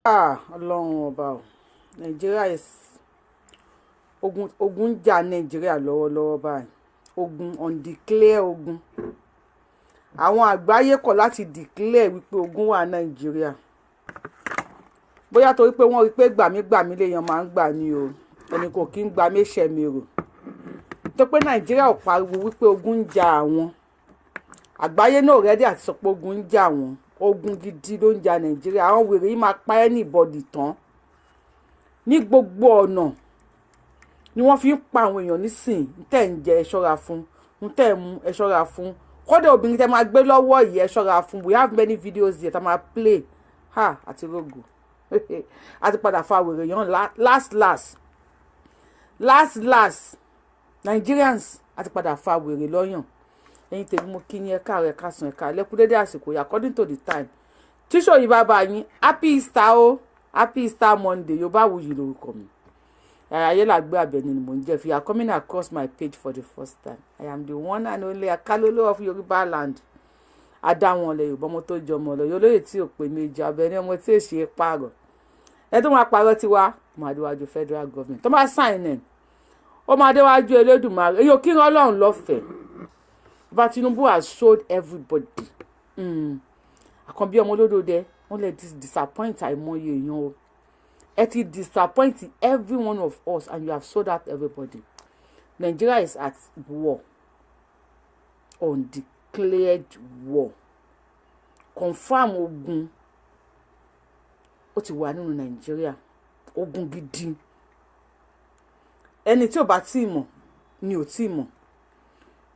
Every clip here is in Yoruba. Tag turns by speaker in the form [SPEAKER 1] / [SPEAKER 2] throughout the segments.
[SPEAKER 1] Ah, Ọlọ́run ọba o. Nàìjíríà is ogun, ogun ń jà Nàìjíríà lọ́wọ́lọ́wọ́ báyìí. Ogun, undeclared ogun. Àwọn àgbáyé kọ̀ láti declare wípé ogun wà Nàìjíríà. Bóyá torí pé wọ́n rí pé gbàmígbàmí lèèyàn máa ń gbà ní o. Ẹni kò kí ń gba méṣẹ̀ mi rò. Tó pé Nàìjíríà ò pariwo wípé ogun ń jà àwọn. Àgbáyé náà ready àti sọ pé ogun ń jà wọ́n. Ogun gidi ló ń jà Nàìjíríà. Àwọn wèrè yìí máa pa anybody tán. Ní gbogbo ọ̀nà ni wọ́n fi ń pa àwọn èèyàn nísìn. Ń tẹ̀ ń jẹ, ẹ ṣọ́ra fún. Ń tẹ̀ ń mu, ẹ ṣọ́ra fún. Kódà obìnrin tẹ́ máa gbé lọ́wọ́ yìí, ẹ ṣọ́ra fún. We have many videos here tá máa play. Ha, àti rogo. A ti padà fa wèrè yàn last last. Last last. Nigerians a ti padà fa wèrè lọ́yàn. Ẹ̀yin tèmi, mo kí yín, ẹ káàárọ̀, ẹ káàsán, ẹ káalẹ́, kú dédé àsìkò yìí according to the time. Tíṣò yìí bá bá yín, happy Easter o, happy Easter Monday. Yorùbáwùyí lórúkọ mi. Ayélàgbé Àbẹ̀ní ni mò ń jẹ́. If you are coming across my page for the first time, I am the one and only Akalolo of Yorùbá land. Adáwọn ọlẹ Yorùbá, ọmọ tó jọmọ lọ, yóò lóye tí ò pé méjì, Àbẹ̀ní ọmọ tí èsì é pààrọ̀. Ẹ tó máa parọ́ tiwa, máa déwájú federal government. Tó máa sign ẹ̀, ó máa déwájú Elédùmarè. Èyí ò kí ń Ọlọ́run lọ́fẹ̀ẹ́. Bàbá Tinubu has sold everybody. Àkànbí ọmọ olódòdẹ, wọ́n lè disappoint àìmọye èèyàn o. Ẹ ti disappoint every one of us and you have sold out everybody. Nigeria is at war, undeclared war, confam ogun. Ó ti wà nínú Nàìjíríà, ogun gidi. Ẹni tí ò bá tí ì mọ̀ ni ò tí ì mọ̀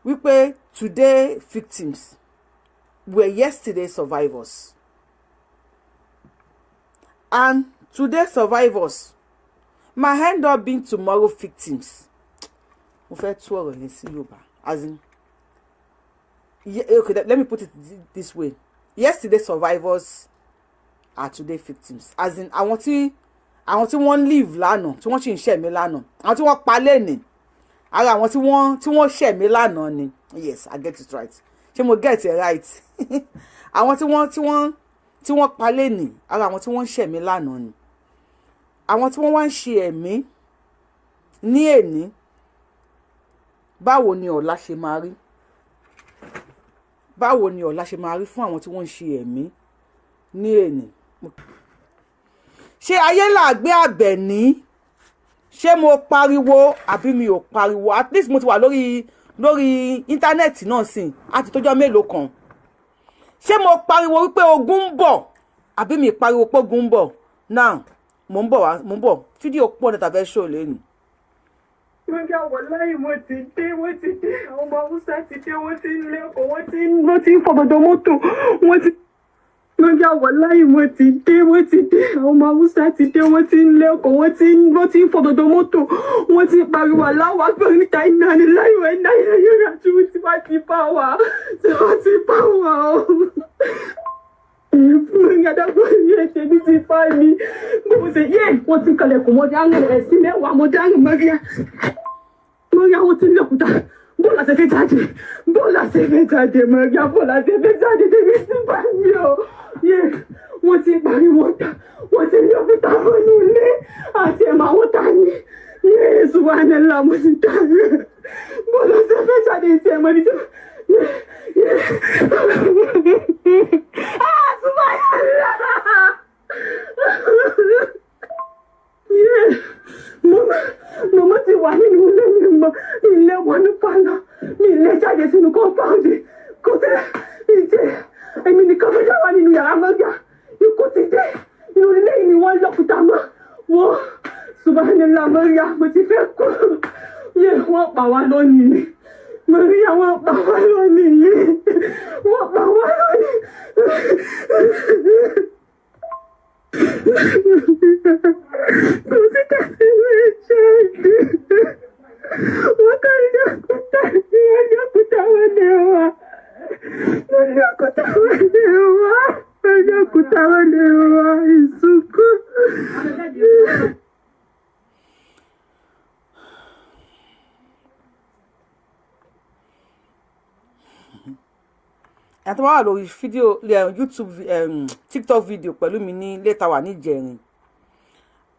[SPEAKER 1] wípé today victims were yesterday survivors and today survivors might end up being tomorrow victims. Mo fẹ́ tú ọ̀rọ̀ yẹn sí Yorùbá, as in, yeah, okay, let me put it this way: yesterday survivors are today victims. As in, àwọn tí wọ́n live lánàá, tí wọ́n sì ń ṣẹ̀mí lánàá, àwọn tí wọ́n pa lẹ́nìí, ara àwọn tí wọ́n ṣẹ̀mí lánàá ni. Yes, I get it right. Ṣé mo get it right? Àwọn tí wọ́n pa lẹ́nìí, ara àwọn tí wọ́n ṣẹ̀mí lánàá ni. Àwọn tí wọ́n wá ń ṣe ẹ̀mí ní èní, báwo ni ọ̀la ṣe máa rí? Báwo ni ọ̀la ṣe máa rí fún àwọn tí wọ́n ń ṣe ẹ̀mí ní èní? Ṣé Ayélàgbé Àbẹ̀ní, ṣé mo pariwo àbí mi ò pariwo? At least mo ti wà lórí íńtánẹ́ẹ̀tì náà sìn àti tójọ́ mélòó kan. Ṣé mo pariwo wípé ogun ń bọ̀ àbí mi pariwo pé ogun ń bọ̀? Now, mò ń bọ̀ wá, mò ń bọ̀. Fídíò pọ̀ níta fẹ́ ṣò lẹ́nu.
[SPEAKER 2] Mọ́jà, wàláhì, wọ́n ti dé, wọ́n ti dé. Àwọn ọmọ Haúsá ti dé, wọ́n ti ń lẹ́kọ̀ọ́, wọ́n ti ń fọ̀bọ̀dọ̀ mọ́tò, wọ́n ti. Mọ́jà, wàláhì, wọ́n ti dé, wọ́n ti dé. Àwọn ọmọ Haúsá ti dé, wọ́n ti ń lẹ́kọ̀ọ́, wọ́n ti ń fọ̀bọ̀dọ̀ mọ́tò, wọ́n ti pariwo Allahu Akbar níta. Iná ni láìwẹ̀ iná yóò tí wọ́n ti wá ti bá wa, tí wọ́n ti bá wa o. Mọ́jà, yẹ tèmi ti bá mi. Bó ṣe yé, wọ́n ti kalẹ̀kùn, mo dáhùn ẹ̀sìn mẹ́wàá, mo dáhùn. Mọ́ríà, Mọ́ríà, wọ́n ti ń lẹ́kùtà. Bóòlù àti fẹ́ jáde, bóòlù àti fẹ́ jáde, Mọ́ríà, bóòlù àti fẹ́ jáde, tèmi ti bá mi o. Yé, wọ́n ti pariwo ta, wọ́n ti ní òkúta wọnú ilé àti ẹ̀mọ àwọn ta ni. Yé, subhanallah, mo ti dáhùn. Bóòlù àti fẹ́ jáde ti ẹ̀mọ ní tí. Yé, yé, ah, subhanallah. Yé, màmá ti wà nínú ilé mi, mọ ilé wọnú pálọ̀ mi, ilé jáde sínú compound, kò tẹ ìjẹ èmi nìkan ló dá wà nínú yàrá. Mọ́gà, ikú ti dé inú ilé yìí ni wọ́n lọ́kùtà mọ́ wọ́n. Subhanallah, Mọ́ríà, mo ti fẹ́ kú. Yé, wọ́n pa wá lónìí ni. Mọ́ríà, wọ́n pa wá lónìí ni, wọ́n pa wá lónìí. Kò sí tàbí jáde. Wọ́n kàn lọ́kùtà, wọ́n lọ́kùtà, wọ́n lé wa. Wọ́n lọ́kùtà, wọ́n lé wa. Wọ́n lọ́kùtà, wọ́n lé wa. Ìsunkún.
[SPEAKER 1] Ẹni tó bá wà lórí fídíò YouTube, TikTok video pẹ̀lú mi ní later wà níjẹrin,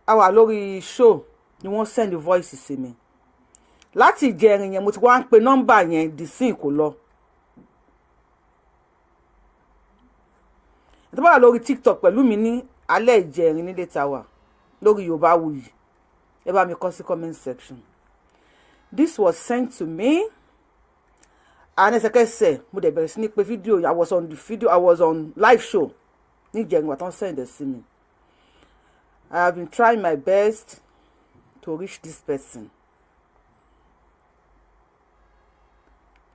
[SPEAKER 1] a wà lórí show ni wọ́n send voice sí mi. Láti ìjẹrin yẹn, mo ti wá ń pe nọ́mbà yẹn, the scene kò lọ. Ẹni tó bá wà lórí TikTok pẹ̀lú mi ní alẹ́ ìjẹrin ní later wà lórí Yorùbáwùyí, ẹ bá mi kọ sí comment section. This was sent to me and ẹsẹ̀kẹsẹ̀ mo dẹ̀ bẹ̀rẹ̀ sí ní pé fídíò. I was on the video, I was on live show níjẹrin wà tán send ẹ̀ sí mi. I have been trying my best to reach this person,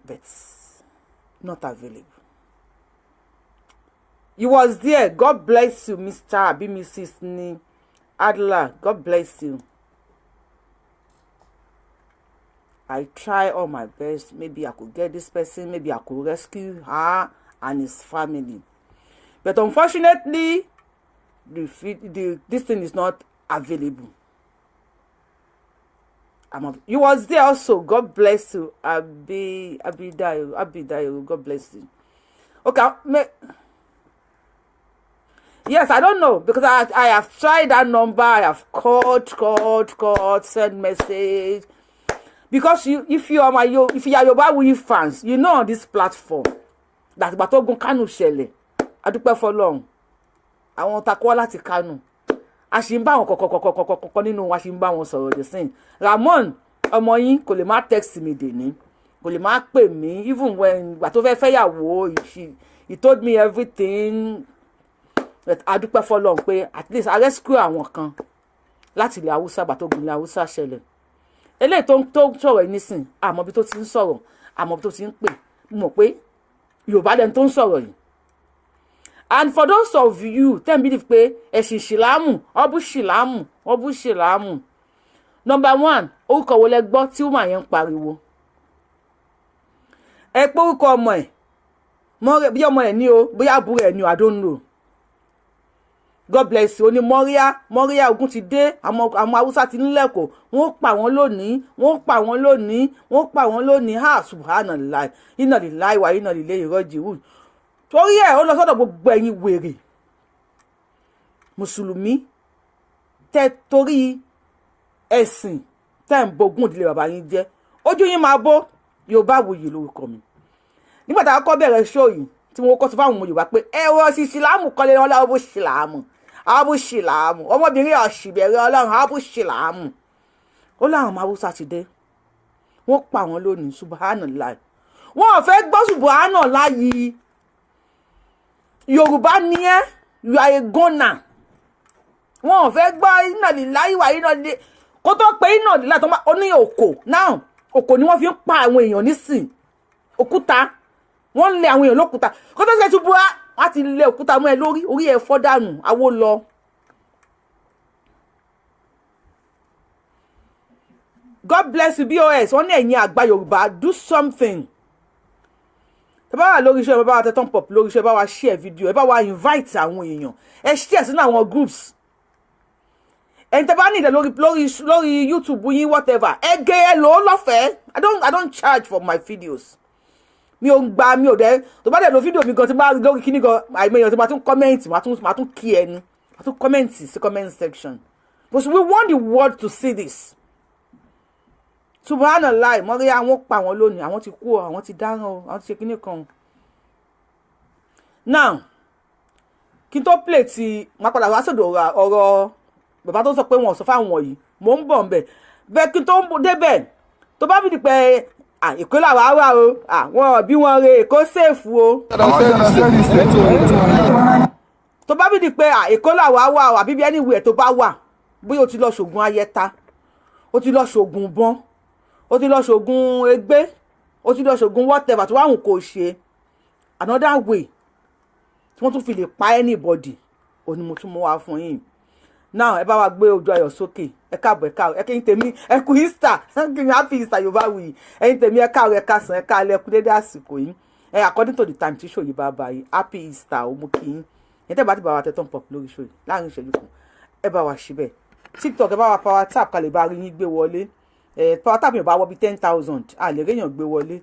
[SPEAKER 1] but not available. He was there. God bless you, Mr. abi Mrs. Ni Adler. God bless you. I try all my best. Maybe I could get this person. Maybe I could rescue her and his family. But unfortunately, the this thing is not available. You was there also. God bless you. Abi Abidayo Abidayo. God bless you. Okay. Yes, I don't know, because I have tried that number. I have called, called, called, sent message. Because you, if you are my if you are Yorubawuyi fans, you know on this platform that ìgbà tó gun Kánò ṣẹlẹ̀, a dúpẹ́ fọ́lọ́run. Àwọn takọ́ láti Kánò. A sì ń bá àwọn kọ̀kọ̀kọ̀kọ̀kọ̀ nínú wa, ṣì ń bá wọn sọ̀rọ̀ the same. Ramon ọmọ yín kò lè má text mi dèní, kò lè má pè mí, even when ìgbà tó fẹ́ fẹ́yàwó, he told me everything. But a dúpẹ́ fọ́lọ́run pé at least a rescue àwọn kan láti ilẹ̀ Haúsá ìgbà tó gun ilẹ̀ Haúsá ṣẹlẹ̀. Eléyìí tó ń sọ̀rọ̀ yìí nísìn, àmọ́ bí tó ti ń sọ̀rọ̀, àmọ́ bí tó ti ń pè, mo mọ̀ pé Yorùbá lẹni tó ń sọ̀rọ̀ yìí. And for those of you ten believe pé ẹ̀sìn ṣìlámù ọbú ṣìlámù ọbú ṣìlámù, number one, orúkọ wo lẹ gbọ́ tí woman yẹn ń pariwo? Ẹ pé orúkọ ọmọ ẹ̀ bí ọmọ ẹ̀ ní o, bóyá àbúrò ẹ̀ ní o, I don't know. God bless you. Ó ní Mọ́ríà, Mọ́ríà, ogun ti dé, àwọn Haúsá ti nílẹ̀kọ̀, wọ́n pa wọ́n lónìí, wọ́n pa wọ́n lónìí, wọ́n pa wọ́n lónìí. Ha, subhanallah, inna lillahi wa inna ilayhi raji'un. Torí ẹ̀, ó lọ sọ́dọ̀ gbogbo ẹ̀yin wèrè mùsùlùmí tẹ́ torí ẹ̀sìn tẹ́ ń bogún ìdílé bàbá yín jẹ́, ojú yín máa bó. Yorùbáwùyí lórúkọ mi. Nígbà tá a kọ́ bẹ̀rẹ̀ show yìí, tí mo kọ́ sọ fáwọn ọmọ Yorùbá pé ẹ̀rọ sí ṣìlámù kọ́lé wọn lọ́wọ́, bó ṣìlámù abu ṣìlámù, ọmọbìnrin ọ̀ṣìbẹ̀rẹ̀ Ọlọ́run abu ṣìlámù, ó láwọn ọmọ Haúsá ti dé, wọ́n pa wọ́n lónìí. Subhanallah, wọn ò fẹ́ gbọ́ subhanallah yìí. Yorùbá ni ẹ́, you are a gunner. Wọn ò fẹ́ gbọ́ inna lillahi wa inna ilaihi. Kó tó pé inna lillahi tó máa ó ní òkò náà, òkò ni wọ́n fi ń pa àwọn èèyàn nísìn. Òkúta, wọ́n ń lé àwọn èèyàn lókúta. Kó tó ṣe ṣubú, wọ́n ti lé òkúta mọ́ ẹ lórí, orí ẹ fọ́ dànù, awó lọ. God bless you, BOS. Wọ́n ní ẹ̀yin àgbà Yorùbá, do something. Tẹ́ bá wà lórí iṣẹ́, ẹ bá wa tẹ thumb up lórí iṣẹ́, ẹ bá wa share video, ẹ bá wa invite àwọn èèyàn, ẹ share sínú àwọn groups. Ẹ̀yin tẹ́ bá ní ìdẹ lórí YouTube yín, whatever, ẹ gé ẹ lò ó lọ́fẹ̀ẹ́. I don't charge for my videos. Mi ò ń gba, mi ò dẹ́. Tó bá dẹ̀ lo fídíò mi gan, tí bá lórí kíní gan, àìmọ̀ èèyàn tí máa tún comment, máa tún kí ẹni, máa tún comment sí comment section, because we want the world to see this. Subhanallah, mọ́rí àwọn pa àwọn lónìí, àwọn ti kú o, àwọn ti dáràn o, àwọn ti ṣe kíní kan o. Now, kí n tó play ti máa padà wá sọ̀dọ̀ ọ̀rọ̀ bàbá tó sọ pé wọn ò sọ fáwọn yìí, mò ń bọ̀ nbẹ̀ bẹ́ẹ̀. Kí n tó débẹ̀, tó bá bí di pé Èkó làwa wà o, wọn bí wọn re Èkó safe o. Tó bá bí di pé Èkó làwa wà o, àbí bí anywhere tó bá wà, bóyá o ti lọ ṣògùn ayẹta, o ti lọ ṣògùn bọ́n, o ti lọ ṣògùn egbé, o ti lọ ṣògùn whatever tó wà hùn kò ṣe, another way tí wọ́n tún fi lè pa anybody ò ní mo tún mú wá fún yín. Now, ẹ bá wa gbé ojú ayọ̀ sókè. Ẹ káàbọ̀, ẹ káàbọ̀, ẹ kí n tèmi, ẹ kú Easter, kí n happy Easter. Yorùbáwùyí, ẹ̀yin tèmi, ẹ káàárọ̀, ẹ káàsán, ẹ káalẹ́, ẹ kú dédé àsìkò yìí. Ẹ according to the time tí show yìí bá bá yìí, happy Easter ó mú kí yín. Ẹ tẹ́ bá ti bá wa tẹ thumb up lórí show yìí láàrin ìṣẹ́jú kan, ẹ bá wa ṣe bẹ́ẹ̀. TikTok, ẹ bá wa power tap ká lè bá rí yín gbé wọlé. Ẹ power tap yẹn bá wọ bí 10,000, a lè réyàn gbé wọlé.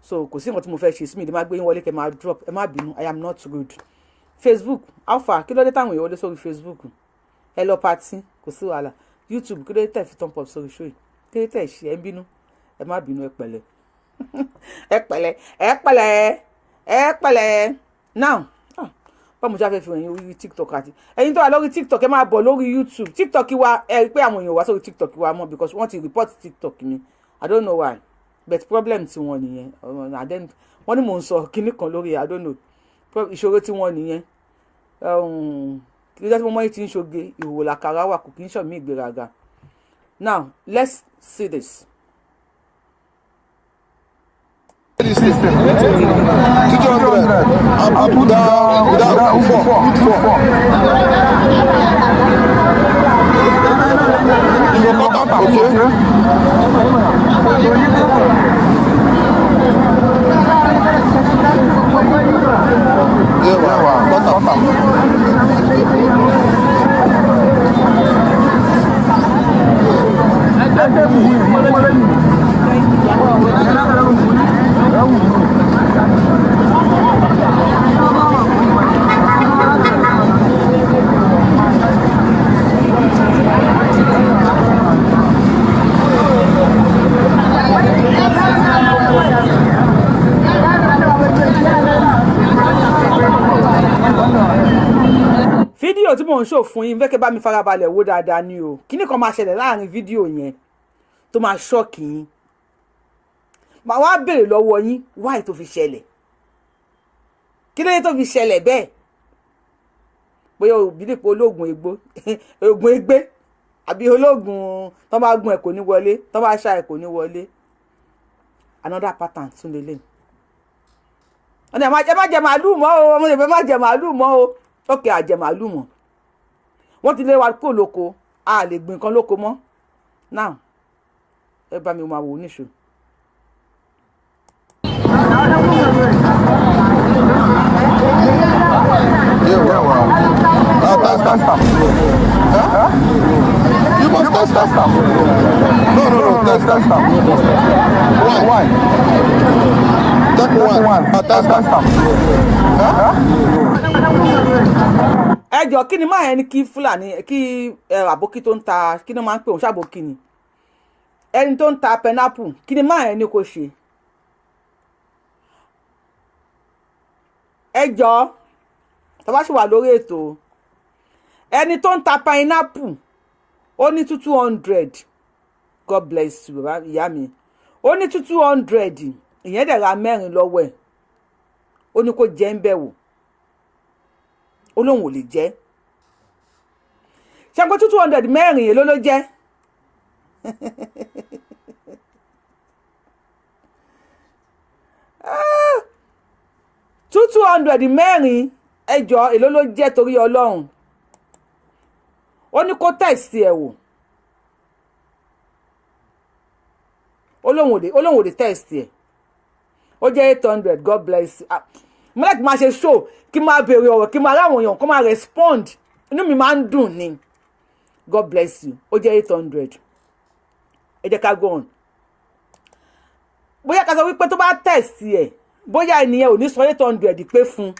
[SPEAKER 1] So kò sí nǹkan tí mo fẹ́ ṣe sí mi lè má gbé yín wọlé kẹ́ máa drop. Ẹ má bínú, I am not good. Facebook, alpha, kí ló dé táwọn èèyàn wọlé sórí Facebook? Ẹ lọ party, kò sí wàhálà. YouTube, kí ló dé tẹ̀ fi thumb up sórí show yìí? Kí ló dé tẹ̀ ṣe? Ẹ ń bínú, ẹ má bínú. Ẹ pẹ̀lẹ́, ẹ pẹ̀lẹ́, ẹ pẹ̀lẹ́, ẹ pẹ̀lẹ́. Now, ah, báwo mo ṣe fẹ́ fi hàn yín orí TikTok? Àti ẹ̀yin tó wà lórí TikTok, ẹ máa bọ̀ lórí YouTube. TikTok wa, ẹ rí pé àwọn èèyàn wá sórí TikTok wa mọ́ because wọ́n ti report TikTok mi. I don't know why, but problem tí wọ́n nìyẹn. And then wọ́n ní mò ń sọ kinní kan lórí, I don't know, ìṣòro tí wọ́n nìyẹn. Kí ló dé tí mo mọ́ yìí ti ń ṣoge ìhòòhò làkàrà wà, kò kí ń ṣọ̀mí ìgbéraga. Now let's see this.
[SPEAKER 3] This thing. 200. I put down without four. Put four. You go cut am, okay? Yeah, wow. Cut am.
[SPEAKER 1] Fídíò tí mò ń ṣò fún yín, fẹ́ kẹ́ bá mi farabalẹ̀ wò dáadáa ni o. Kíní kan máa ṣẹlẹ̀ láàrin fídíò yẹn tó máa shock yín. Màá wá béèrè lọ́wọ́ yín, why tó fi ṣẹlẹ̀? Kí ló dé tó fi ṣẹlẹ̀ bẹ́ẹ̀? Bóyá òbí lè pe olóògùn egbò, oògùn egbé, àbí olóògùn tó bá gun ẹ̀ kò ní wọlé, tó bá ṣá ẹ̀ kò ní wọlé. Another pattern tún lélẹ̀. Wọ́n ní ẹ má jẹ màálù mọ́ o, ọmọ ìbẹ́ má jẹ màálù mọ́ o. Ókè, àjẹ màálù mọ́, wọ́n ti lé wa kó lóko, a lè gbìn nǹkan lóko mọ́. Now ẹ bá mi máa wò ó níṣó.
[SPEAKER 3] Yeah, wow. Now test am. Huh? You must test am. No, test am. Why? Take one. Test am. Huh?
[SPEAKER 1] Ẹ jọ, kí ni máa ẹni kí Fúlàní kí ẹ àbókí tó ń ta, kí ni máa ń pè òun ṣàbókí ni, ẹni tó ń ta pineapple, kí ni máa ẹni kò ṣe? Ẹ jọ, tó bá ṣì wà lórí ètò, ẹni tó ń ta pineapple, ó ní 200. God bless you, bàbá ìyá mi. Ó ní 200, ìyẹn dẹ̀ ra mẹ́rin lọ́wọ́ ẹ̀. Ó ní kó jẹ́ ń bẹ̀ wò, ó lóun ò lè jẹ́. Ṣe pé 200 mẹ́rin, èló ló jẹ́? 200 mẹ́rin, ẹjọ́, èló ló jẹ́ torí Ọlọ́run? Ó ní kó test ẹ̀ wò, ó lóun ò lè test ẹ̀. Ó jẹ́ 800. God bless you. Ah, mo like máa ṣe show, kí n máa béèrè ọ̀rọ̀, kí n máa ráwọn èèyàn kó máa respond, inú mi máa ń dùn ni. God bless you. Ó jẹ́ 800. Ẹ jẹ́ ká go on. Bóyá ká sọ wípé tó bá test ẹ̀, bóyá ènìyàn ò ní sọ 800 pé fún un,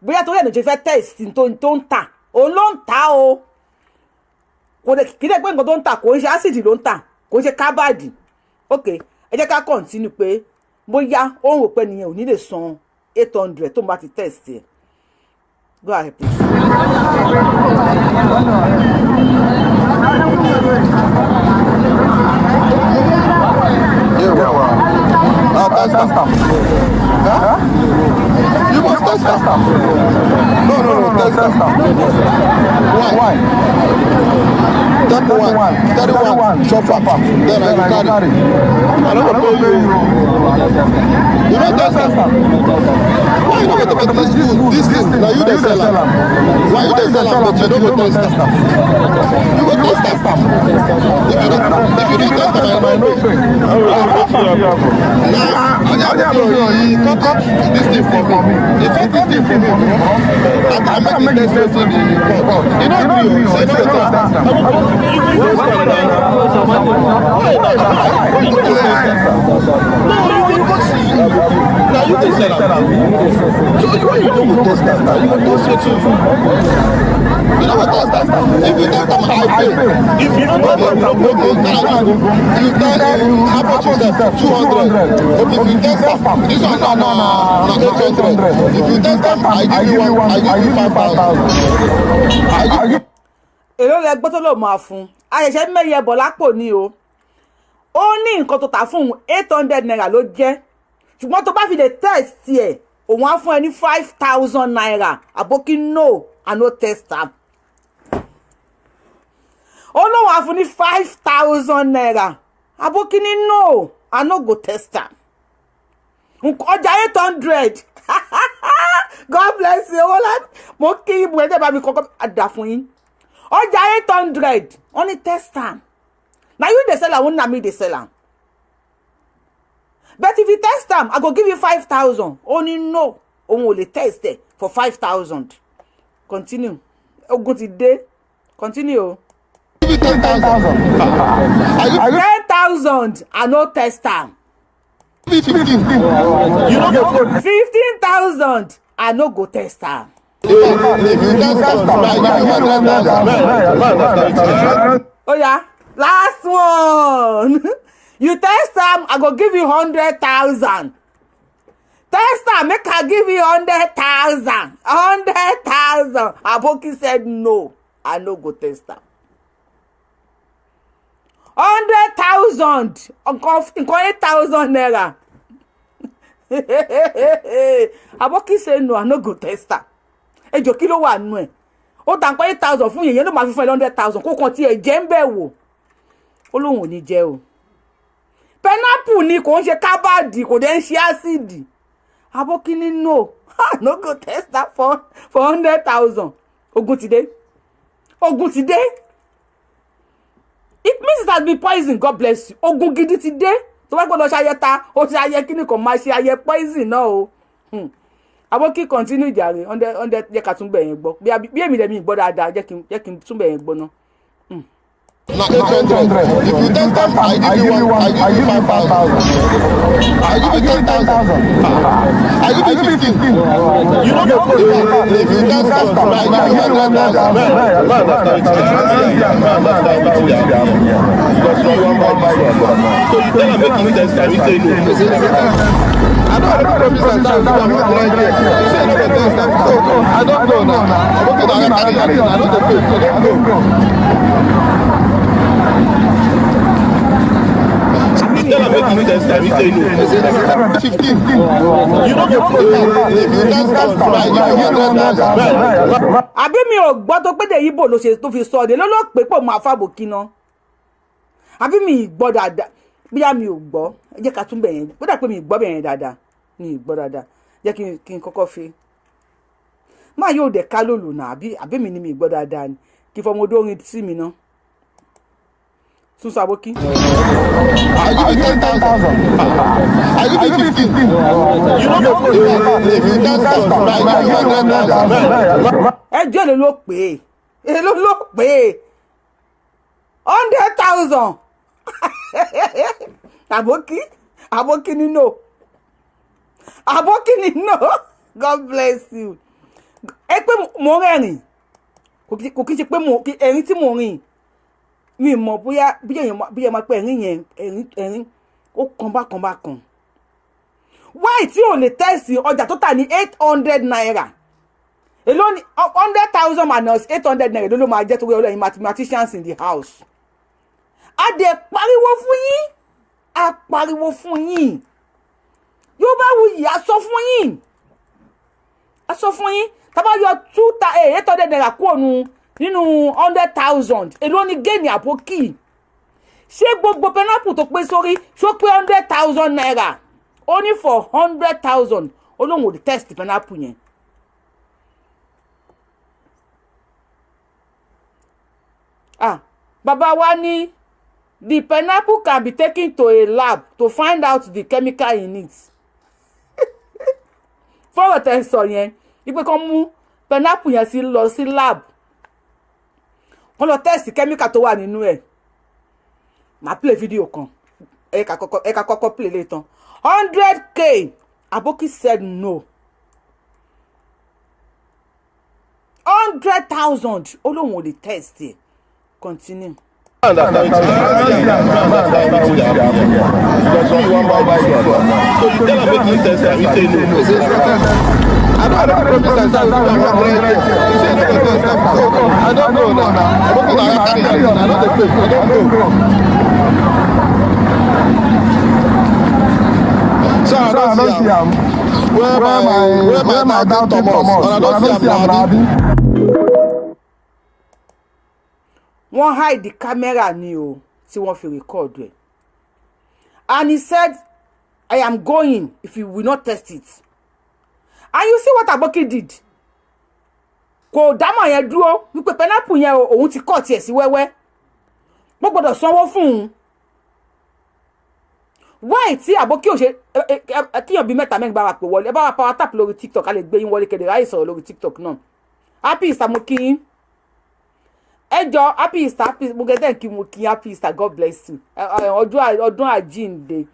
[SPEAKER 1] bóyá torí ẹ̀ ló ṣe fẹ́ test tó ń tà. Òun ló ń tà o, kò dẹ̀ kí dẹ̀ pé nǹkan tó ń tà, kò ń ṣe acid ló ń tà, kò ń ṣe kábàdì. Ok, ẹ jẹ́ ká continue pé bóyá ó ń rò pé ènìyàn ò ní lè san 800 tó ń bá ti test ẹ̀. Go ahead, please.
[SPEAKER 3] Yeah, wow. Now test am. Huh? You must test am. No, test am. Why? Take one. Carry one. Chop am. Then I go carry. I no go pay you. You no test am. Why you no go test this food? This thing, na you dey sell am. Why you dey sell am but you no go test am? You go test am. If you don't test am, I no pay. Now, he cut this thing for me. He cut this thing for me. I can make the test in the court. You no gree o, say you no go test am. Why you go test am? No, you go see. Na you dey sell am. So why you no go test am now? You go test wetin. You no go test am. If you test am, I pay. If you no test am, no go now you you tell how much you sell? 200. Okay, if you test am, this one na 800. If you test am, I give you one, I give you 5,000. I give
[SPEAKER 1] Èló lẹ gbọ́ tó lò máa fún àṣẹ̀ṣẹ̀ mẹ́yẹ bọ̀ lápò ni o. Ó ní nǹkan tó tà fún òun, ₦800 ló jẹ́, ṣùgbọ́n tó bá fi lè test ẹ̀, òun á fún ẹ ní ₦5,000. Àbókí, "No, I no test am." Ó lóun á fún ní ₦5,000. Àbókí ní, "No, I no go test am." Ọjà 800. God bless you. Owó láti mo kí ibùdó ẹ̀jẹ̀ bá mi kọ́kọ́ àdá fún yín. Ọjà 800, wọ́n ní test am. Na you dey sell am, na me dey sell am, but if you test am, I go give you 5,000. Ó ní no, òun ò lè test ẹ for 5,000. Continue. Ogun ti dé. Continue o.
[SPEAKER 3] you 10,000. I give
[SPEAKER 1] 10,000, I no test am.
[SPEAKER 3] you 15. You no go
[SPEAKER 1] 15,000, I no go test am.
[SPEAKER 3] If you test am, I give you 100,000.
[SPEAKER 1] Oya, last one. You test am, I go give you 100,000. Test am make I give you 100,000. 100,000. Aboki said, "No, I no go test am." 100,000, nǹkan ₦8,000. Aboki say, "No, I no go test am." Ejò, kí ló wà nù ẹ̀? Ó ta nǹkan 8,000 fún yẹn ló máa fi fún ẹ 100,000 kó kàn tiẹ̀ jẹ́ ń bẹ̀ wò. Ó lóun ò ní jẹ́ o. Pineapple ni, kò ń ṣe carbide, kò dẹ̀ ń ṣe acid. Aboki ní, "No, I no go test that for 100,000." Ogun ti dé, ogun ti dé. It means it has been poisoned. God bless you. Ogun gidi ti dé. Tó bá gbọ́dọ̀ ṣe ayẹta, ó ṣe ayẹ kíní kan, máa ṣe ayẹ poison náà o. Aboki, continue jàre. Hundred hundred, jẹ́ ká tún bẹ̀ yẹn gbọ́. Bí èmi lẹ́mi gbọ́ dáadáa, jẹ́ kí n tún bẹ̀ yẹn gbọ́ náà.
[SPEAKER 3] Na 800. If you test am, I give you one, I give you 5,000. I give you 10,000. I give you 15. You no go. If you test am, I give you 100,000.
[SPEAKER 4] So you tell am make he test am, he say no.
[SPEAKER 3] I don't already promise am say I give am 100. You say you no go test am, so I don go now. Okay, na I carry am, I no dey pay, so don't go.
[SPEAKER 4] You tell am make he test am, he say no.
[SPEAKER 3] 15.
[SPEAKER 4] You no go.
[SPEAKER 3] If you test am, I give you 100,000.
[SPEAKER 1] Àbí mi ò gbọ́ tó péde ibo ló ṣe tó fi sọ ọ́ de ló ló pé pò máa fàbò kíná? Àbí mi ì gbọ́ dáadáa? Bíyà mi ò gbọ́, ẹ jẹ́ ká tún bẹ̀ yẹn. Ó dà pé mi ì gbọ́ bẹ̀ yẹn dáadáa, mi ì gbọ́ dáadáa. Jẹ́ kí n kọ́kọ́ fi máa yóò dẹ̀ ká lòlò náà. Àbí mi ni mi ì gbọ́ dáadáa ni? Kí fọmọdé orin sí mi ná tún sọ àbókí.
[SPEAKER 3] I give you 10,000. I give you 15.
[SPEAKER 4] You no go.
[SPEAKER 3] If you test am, I give you 100,000.
[SPEAKER 1] Ẹjọ́, èlò ló pè é? Èlò ló pè é? 100,000. Àbókí nínú, àbókí nínú. God bless you. Ẹ pé mo rẹ́rìn, kò kí n ṣe pé mo ẹ̀rín tí mo rìn, mi mọ̀ bóyá èèyàn bóyá máa pẹ́ ẹ̀rín yẹn, ẹ̀rín ó kan bákan bákan. Why tí ò lè test ọjà tó tà ní ₦800? Èló ni 100,000 minus ₦800? Èló ló máa jẹ́? Torí ọlọ́yin mathematicians in the house, a dẹ̀ pariwo fún yín, a pariwo fún yín. Yorùbáwùyí, a sọ fún yín, a sọ fún yín. Tá bá yọ two ₦800 kúrò nínú 100,000, èló ni gain àpókì? Ṣé gbogbo pineapple tó pé sórí ṣó pé ₦100,000? Ó ní for 100,000, ó lóun ò lè test pineapple yẹn. Ah, bàbá wa ní the pineapple can be taken to a lab to find out the chemical in it. Fọ́rọ̀ tẹ́ ń sọ yẹn wípé kán mú pineapple yẹn sí lọ sí lab, kán lọ test chemical tó wà nínú ẹ̀. Màá play fídíò kan. Ẹ ká kọ́kọ́ play lè tán. 100K. Aboki said no. 100,000. Ó lóun ò lè test ẹ̀. Continue.
[SPEAKER 3] I understand wetin dey happen here. Because you wan buy this one. So you tell am make he test am, he say no. I don already promise am say I go give am 100K. He say he no go test am. So I don go now. Aboki na carry am. I no dey play. I don go. So I don see am. Where my doubting Thomas? And I don see am na abi.
[SPEAKER 1] Wọ́n hide the camera ni o tí wọ́n fi record ẹ̀, and he said, "I am going if you will not test it." And you see what Aboki did? Kò dámọ̀ yẹn dúró wípé pineapple yẹn o, òun ti cut ẹ̀ sí wẹ́wẹ́, mo gbọ́dọ̀ sanwó fún un. Why tí Aboki ò ṣe kíyàn bíi mẹ́ta mẹ́rin bá wa pè wọlé? Ẹ bá wa power tap lórí TikTok, a lè gbé yín wọlé kéde ráyè sọ̀rọ̀ lórí TikTok náà. Happy Easter, mo kí yín. Ẹ jọ, happy Easter, happy mo gẹ́gẹ́ kí mo kí, happy Easter, God bless you. Ọdún àjíǹde.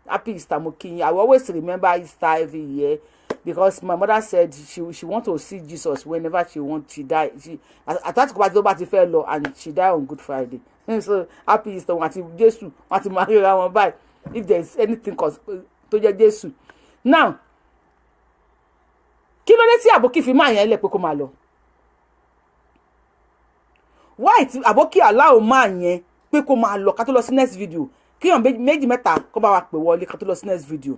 [SPEAKER 1] Happy Easter, mo kí yín. I will always remember Easter every year because my mother said she want to see Jesus whenever she want. She die, she àtàtìkọ́ bá ti tó bá ti fẹ́ lọ, and she die on Good Friday. So happy Easter. Wọn àti Jésù wọn àti máa ríra wọn báyìí, if there is anything tó jẹ́ Jésù now. Kí ló dé tí àbókí fi máa yẹn lẹ̀ pé kó máa lọ? Why tí àbókí aláwọ̀ máa yẹn pé kó máa lọ? Ká tó lọ sí next video, kíyàn méjì mẹ́ta kó bá wa pè wọlé ká tó lọ sí next video.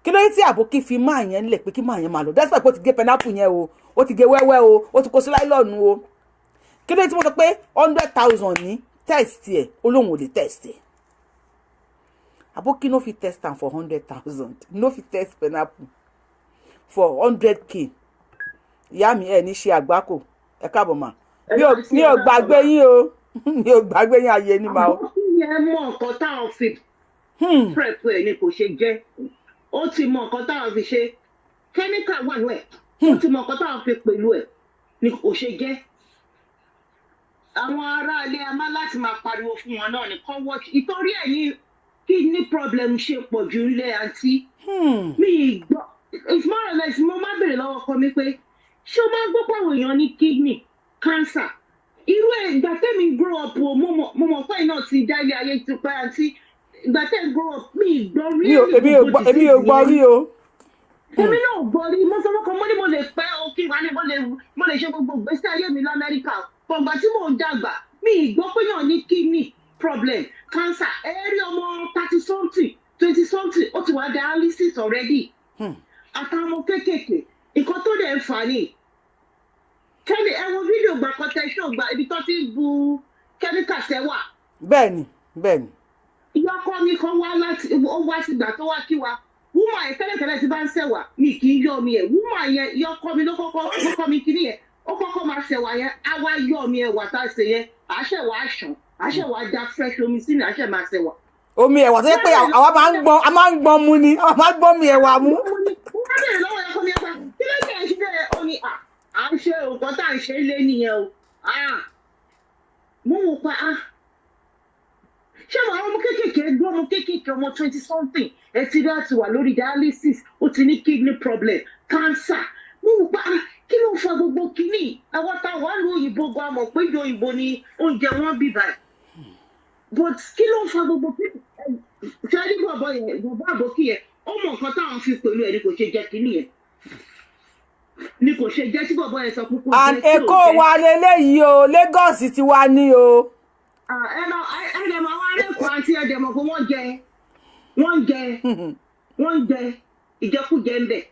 [SPEAKER 1] Kí ló dé tí àbókí fi máa yẹn lẹ̀ pé kí máa yẹn máa lọ, despite pé ó ti gé pineapple yẹn o, ó ti gé wẹ́wẹ́ o, ó ti kó sí nylon o? Kí ló dé tí mo sọ pé 100,000 ní test ẹ̀, ó lóun ò lè test ẹ̀? Àbókí no fit test am for 100,000, no fit test pineapple for 100K. Ìyá mi, ẹ ní ṣe àgbákò. Ẹ káàbọ̀ mà. Mi ò gbàgbé yín o, mi ò gbàgbé yín, ayé ni màá o.
[SPEAKER 5] Àbókí yẹn mọ nǹkan táwọn fi prep ẹ̀ ni kò ṣe jẹ́. Ó ti mọ nǹkan táwọn fi ṣe, chemical wà nù ẹ̀. Ó ti mọ nǹkan táwọn fi pẹ̀lú ẹ̀ ni kò ṣe jẹ́. Àwọn aráalé a máa láti máa pariwo fún wọn náà ní kọ́ watch, ìtorí ẹ̀ ní kidney problem ṣe pọ̀ jù nílé àǹtí mi ì gbọ́. It's more or less, mo máa bèrè lọ́wọ́ ọkọ mi pé ṣé o máa ń gbọ́ pé àwọn èèyàn ní kidney cancer? Irú ẹ̀, ìgbà tẹ́mi grow up o, mo mọ̀ pé iná ti dá ilé ayé ti pẹ́ àǹtí. Ìgbà tẹ́mi grow up, mi ì gbọ́ rí.
[SPEAKER 1] Èmi ò gbọ́ rí o.
[SPEAKER 5] Èmi náà ò gbọ́ rí. Mo sọ fọ́kàn, mo ní mo lè pẹ́ o, kí wà ní mo lè ṣe gbogbo ìgbésí ayé mi l'Amẹ́ríkà. Pọ̀ngbà tí mò ń dàgbà, mi ì gbọ́ pé yàn ní kidney problem, cancer. Ẹ rí ọmọ 30 something, 20 something, ó ti wà dialysis already. Àtàwọn ọmọ kéékèèké, nǹkan tó dẹ̀ ń fà ní kẹ́mi. Ẹ wo fídíò gbà kan tẹ ṣó gba ibi tó ti ń bu kẹ́míkà sẹ́wà.
[SPEAKER 1] Bẹ́ẹ̀ni.
[SPEAKER 5] Ìyá ọkọ mi kan wá láti, ó wá sígbà tó wá kí wa. Woman yẹn, tẹ́lẹ̀tẹ́lẹ̀ tí bá ń sẹ̀wà, mi kì í yọ omi ẹ̀. Woman yẹn, ìyá ọkọ mi ló kọ́kọ́ ló kọ́ mi kíní yẹn. Ó kọ́kọ́ máa sẹ̀wà yẹn, á wá yọ omi ẹ̀wà tá a ṣe yẹn, àṣẹ wàá ṣàn, àṣẹ wàá da fresh omi sínú, àṣẹ máa sẹ̀wà.
[SPEAKER 1] Omi ẹ̀wà tó yẹ pé àwa máa ń gbọ́n, a máa ń gbọ́n mu ni, àwa máa ń gbọ́n mi ẹ̀wà mu.
[SPEAKER 5] Wọ́n bẹ̀rẹ̀ lọ́wọ́ ẹ̀kọ́ mi ẹ̀ka, kí ló dé ẹ̀ ṣe bẹ́ẹ̀? Ó ní à ń ṣe nǹkan tá à ń ṣe lé nìyẹn o. Mo wò pa á, ṣé àwọn ọmọ kéékèèké gbọ́, ọmọ kéékèèké, ọmọ 20 something, ẹ ti rí àti wà lórí dialysis, ó ti ní kidney problem, cancer. Mo wò pa á, kí ló ń fa gbogbo kínní? Àwọn táwọn á lu òyìnbó gan mọ̀ pé ìjọ òyìnbó ni oúnjẹ wọn bí báyìí, but kí ló ń fa gbogbo kínní? Ṣé ẹ ní bọ̀bọ̀ yẹn, bọ̀bọ̀ àbókí yẹn, ó mọ nǹkan táwọn fi pẹ̀lú ẹ̀ ní kò ṣe jẹ́ kínní yẹn, ni kò ṣe jẹ́ tí bọ̀bọ̀ yẹn sọ pé kò
[SPEAKER 1] And
[SPEAKER 5] jẹ́ tí ò
[SPEAKER 1] Èkó
[SPEAKER 5] jẹ́.
[SPEAKER 1] wa leléyìí o, Lagos ti wa ní o.
[SPEAKER 5] Ẹ lọ, ẹ dẹ̀ mọ̀ àwọn arẹ́kọ̀ọ́ àti ẹ dẹ̀ mọ̀ pé wọ́n jẹ ìjẹkújẹ ń bẹ̀.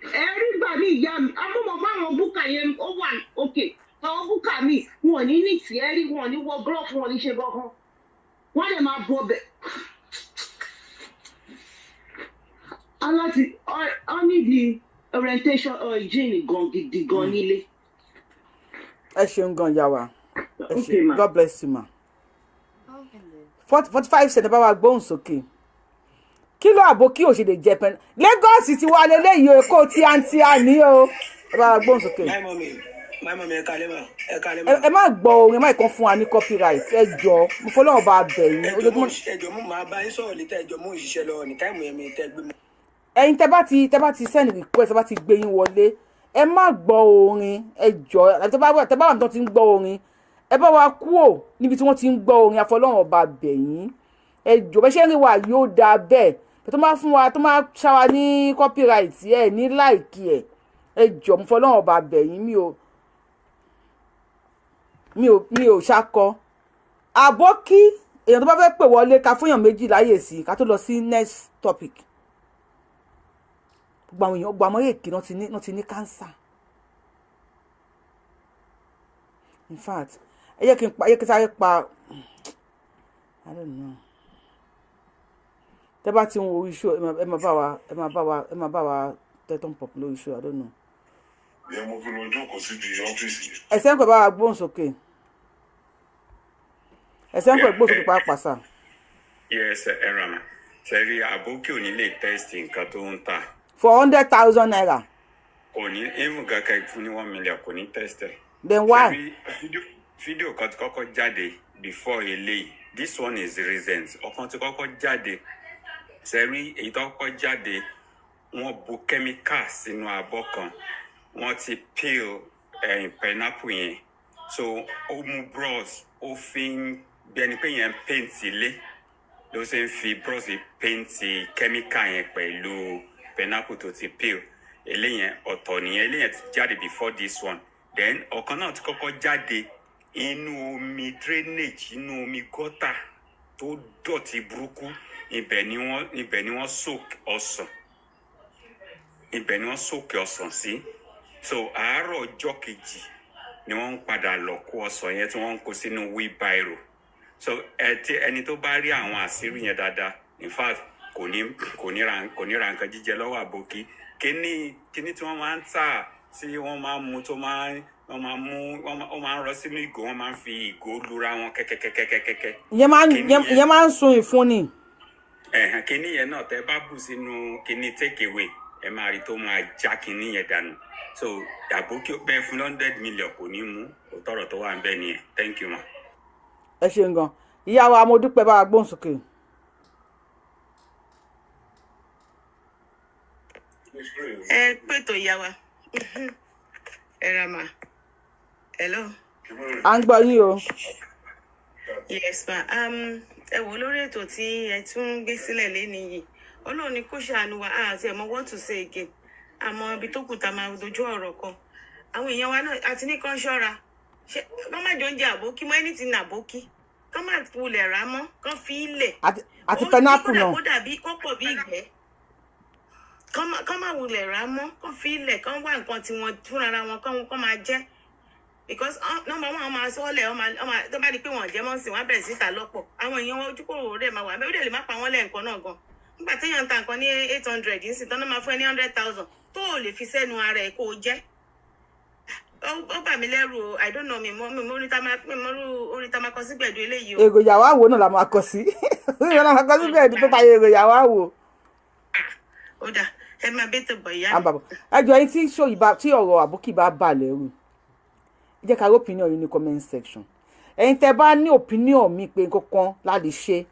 [SPEAKER 5] Ẹ rí gbà mí, ìyá mi, amúmọ̀ bá àwọn búkà yẹn, ó wà òkè. Àwọn búkà mi, wọn ò ní ní tì ẹ rí, wọn ò ní wọ glove, wọn ò ní ṣe kankan, wọ́n lè máa bọ bẹ̀. Aláti ọ nídìí orientation hygiene gan gidi gan nílé.
[SPEAKER 1] Ẹ ṣeun gan, ìyá wa, ẹ
[SPEAKER 5] Okay,
[SPEAKER 1] ṣe.
[SPEAKER 5] Ma.
[SPEAKER 1] God bless you, ma. 45 cent, bá wa gbóhùn sókè. Kí ló àbókí ò ṣe lè jẹ pẹ́ẹ́n? Lagos ti wá leléyìí o, Èkó tíátíá ní o. Ẹ bá wa gbóhùn sókè.
[SPEAKER 6] My mommy, Máma mi, ẹ kálẹ́ mà, ẹ kálẹ́
[SPEAKER 1] Ẹ
[SPEAKER 6] mà.
[SPEAKER 1] má gbọ́ orin, ẹ má kàn fún wa ní copyright. Ẹ jọ, mo fọlọ́run bá bẹ̀ yín.
[SPEAKER 6] Ẹjọ mo
[SPEAKER 1] Ojoojúmọ́
[SPEAKER 6] ẹjọ mo máa bá yín sọ̀rọ̀ létà. Ẹjọ mo ń ṣiṣẹ́ lọ ní time yẹn mi tẹ́ gbé mi.
[SPEAKER 1] Ẹ̀yin tẹ́ bá ti send request, tẹ́ bá ti gbé yín wọlé, ẹ má gbọ́ orin, ẹ jọ. Àti tẹ́ bá wà tó ti ń gbọ́ orin, ẹ bá wa kúò níbi tí wọ́n ti ń gbọ́ orin. Àfọlọ́run ọba bẹ̀ yín, ẹ jọ. Bẹ́ẹ̀ ṣe ń rí wa yóò dáa bẹ́ẹ̀ tó máa fún wa, tó máa ṣá wa ní copyright, ẹ ní like ẹ. Ẹ jọ, mo fọlọ́run ọba bẹ̀ yín. Mi ò ṣakọ àbọ́kí. Èèyàn tó bá fẹ́ pè wọlé, ká fúnyàn méjì láyè sí, ká tó lọ sí next topic. Gbogbo àwọn èèyàn, gbogbo àwọn èèkì náà ti ní cancer. In fact, ẹ jẹ́ kí n sáré pa, I don't know. Tẹ́ bá ti ń wo orí show, ẹ máa bá wa tẹ́ thumb up lórí show. I don't know.
[SPEAKER 7] Ìyẹn mo fi lọ jókòó síbi ọ́fíìsì yẹn.
[SPEAKER 1] Ẹsẹ̀ ń pẹ̀, bá wa gbóhùn sókè. Ẹsẹ̀ ń pẹ̀, gbóhùn sókè pàápàá sà.
[SPEAKER 8] Yes, ẹ rà mà sẹ́rí, àbókí ò ní lè test nǹkan tó ń tà.
[SPEAKER 1] For 100,000 naira.
[SPEAKER 8] Kò ní even kankan fún ní 1 million, kò ní test ẹ̀.
[SPEAKER 1] Then why?
[SPEAKER 8] Ṣebí fídíò kan ti kọ́kọ́ jáde before eléyìí. This one is recent. Ọ̀kan ti kọ́kọ́ jáde sẹ́rí. Èyí tó kọ́kọ́ jáde, wọ́n bu chemical sínú abọ́ kan, wọ́n ti peel pineapple yẹn, so ó mú brush, ó fi ń bí ẹni pé yẹn ń paint ilé, ló ṣe ń fi brush paint chemical yẹn pẹ̀lú pineapple tó ti peel. Eléyẹn ọ̀tọ̀ nìyẹn. Eléyẹn ti jáde before this one. Then ọ̀kan náà ti kọ́kọ́ jáde, inú omi drainage, inú omi gọ́tà tó dọ̀tí burúkú, ibẹ̀ ni wọ́n soak ọsàn, ibẹ̀ ni wọ́n soak ọsàn sí. So àárọ̀ ọjọ́ kejì ni wọ́n ń padà lọ kó ọsàn yẹn tí wọ́n ń kó sínú wheelbarrow. So ẹ tí ẹni tó bá rí àwọn àṣírí yẹn dáadáa, in fact, kò ní ra nǹkan jíjẹ lọ́wọ́ àbòkí. Kíní tí wọ́n máa ń tà, tí wọ́n máa ń mu, tó máa ń wọ́n máa mú, wọ́n máa ń rọ sínú ìgò, wọ́n máa ń fi ìgò lura wọn kẹ́kẹ́kẹ́kẹ́kẹ́.
[SPEAKER 1] Ìyẹn máa ń
[SPEAKER 8] Kíní yẹn
[SPEAKER 1] ìyẹn máa ń sun ìfun ni.
[SPEAKER 8] Ẹ̀hàn, kíní yẹn náà, tẹ́ bá bù sínú kíní take away, ẹ máa rí tó máa já kíní yẹn dànù. So àbókí bẹ́ẹ̀ fún 100 million, kò ní mú. Òtọ́rọ̀ tó wà ń bẹ́ẹ̀ nìyẹn. Thank you, ma.
[SPEAKER 1] Ẹ ṣeun gan, ìyá wa. Mo dúpẹ́. Bá wa gbóhùn sókè.
[SPEAKER 9] Ẹ pètò, ìyá wa. Ẹ ra mà. Hello.
[SPEAKER 1] À ń gbọ́ yín o.
[SPEAKER 9] Yes ma. Ẹ wò, lórí ètò tí ẹ tún ń gbé sílẹ̀ lẹ́ni yìí, Ọlọ́run ni kó ṣàánú wa. Àti ẹ̀ mọ what to say again, àmọ́ ibi tó kù tá a máa dojú ọ̀rọ̀ kọ àwọn èèyàn wa náà àti ní kán ṣọ́ra. Ṣé kán má jẹ oúnjẹ àbókí mọ́, anything àbókí, kán má wulẹ̀ rà á mọ́, kán fi í lẹ̀.
[SPEAKER 1] Àti
[SPEAKER 9] Ó ní
[SPEAKER 1] pineapple
[SPEAKER 9] kódà
[SPEAKER 1] náà.
[SPEAKER 9] Kó dàbí kó pọ̀ bí ìgbẹ́, kán má wulẹ̀ rà á mọ́, kán fi í lẹ̀, kán wá nǹkan tiwọn fúnra wọn, kán máa jẹ́, because number one, wọ́n máa sọ́ọ̀lẹ̀, wọ́n máa tó bá di pé wọ́n jẹ́ mọ́sìn, wọ́n á bẹ̀rẹ̀ sí ta lọ́pọ̀. Àwọn èèyàn wọn, ojúkòrò rẹ̀ máa wà bẹ́ẹ̀, ó dẹ̀ lè má pa wọ́n lẹ́ẹ̀kan náà gan. Nígbà téèyàn ń ta nǹkan ní 800 nísìn, tán náà máa fún ẹ ní 100,000 tó o lè fi sẹ́nu ara ẹ̀ kó o jẹ́. Ó bà mí lẹ́rù o. I don't know. Mi mọ orí tá máa mi mọ irú orí tá máa kọ sí gbẹ̀du eléyìí o.
[SPEAKER 1] Èròjà wa wo náà la máa kọ sí, ìyẹn la máa kọ sí bẹ́ẹ̀ ni tó tayọ èròjà wa wo.
[SPEAKER 9] Ó dà, ẹ máa bẹ́tò bọ̀, ìyá
[SPEAKER 1] À ń
[SPEAKER 9] mi.
[SPEAKER 1] bàbọ̀. Ẹ jọ, yín tí ṣó yìí bá, tí ọ̀rọ̀ àbókì bá bà lẹ́rù, ẹ jẹ́ ká rí opinion yín ní comment section. Ẹ̀yin tẹ́ bá ní opinion mi pé nǹkan kan la lè ṣe,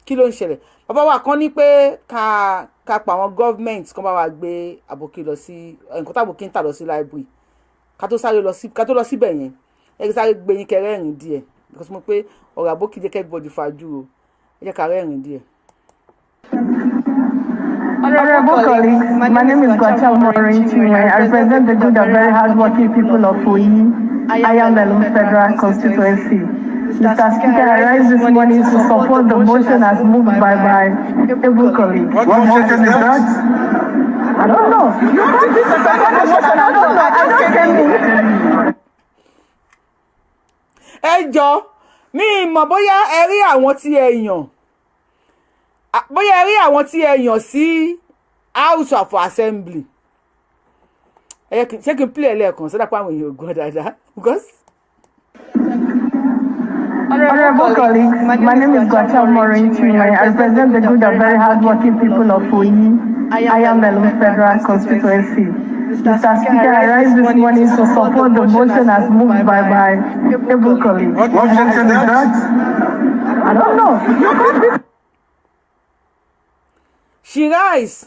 [SPEAKER 1] kí ló ń ṣẹlẹ̀? Bàbá wa kan ní pé ká pa àwọn government kan bá wa gbé àbókí lọ sí nǹkan tábòkí ń tà lọ sí library. Ká tó sáré lọ sí, ká tó lọ síbẹ̀ yẹn, ẹ kí sáré gbé yín kẹrẹ́rìn díẹ̀, because mo pé ọ̀rọ̀ àbókí jẹ́ kí everybody fajú o. Ẹ jẹ́ ká rẹ́rìn díẹ̀.
[SPEAKER 2] Honorable colleagues, my name is Gwacha Maureen Chinwe. I represent the good and very hardworking people of Oyi, Ayamelum Federal Constituency. Mr. Speaker, I rise this morning to support the motion as moved by my able colleague.
[SPEAKER 3] What motion is that?
[SPEAKER 2] I don't know. You can't support the motion. I don't know. I don't tell me.
[SPEAKER 1] Ẹ jọ, mi ì mọ̀ bóyá ẹ rí àwọn tí ẹ yàn, bóyá ẹ rí àwọn tí ẹ yàn sí House of Assembly. Ẹ yẹ kí ṣé kí n play ẹ lẹ́ẹ̀kan sọ́dọ̀ pé àwọn èèyàn ò gbọ́ dáadáa because.
[SPEAKER 2] Honorable colleagues, my name is Gwacha Maureen Chinwe. I represent the good and very hardworking people of Oyi, Ayamelum Federal Constituency. Mr. Speaker, I rise this morning to support the motion as moved by my able colleague.
[SPEAKER 3] What motion is that?
[SPEAKER 2] I don't know.
[SPEAKER 1] She rise.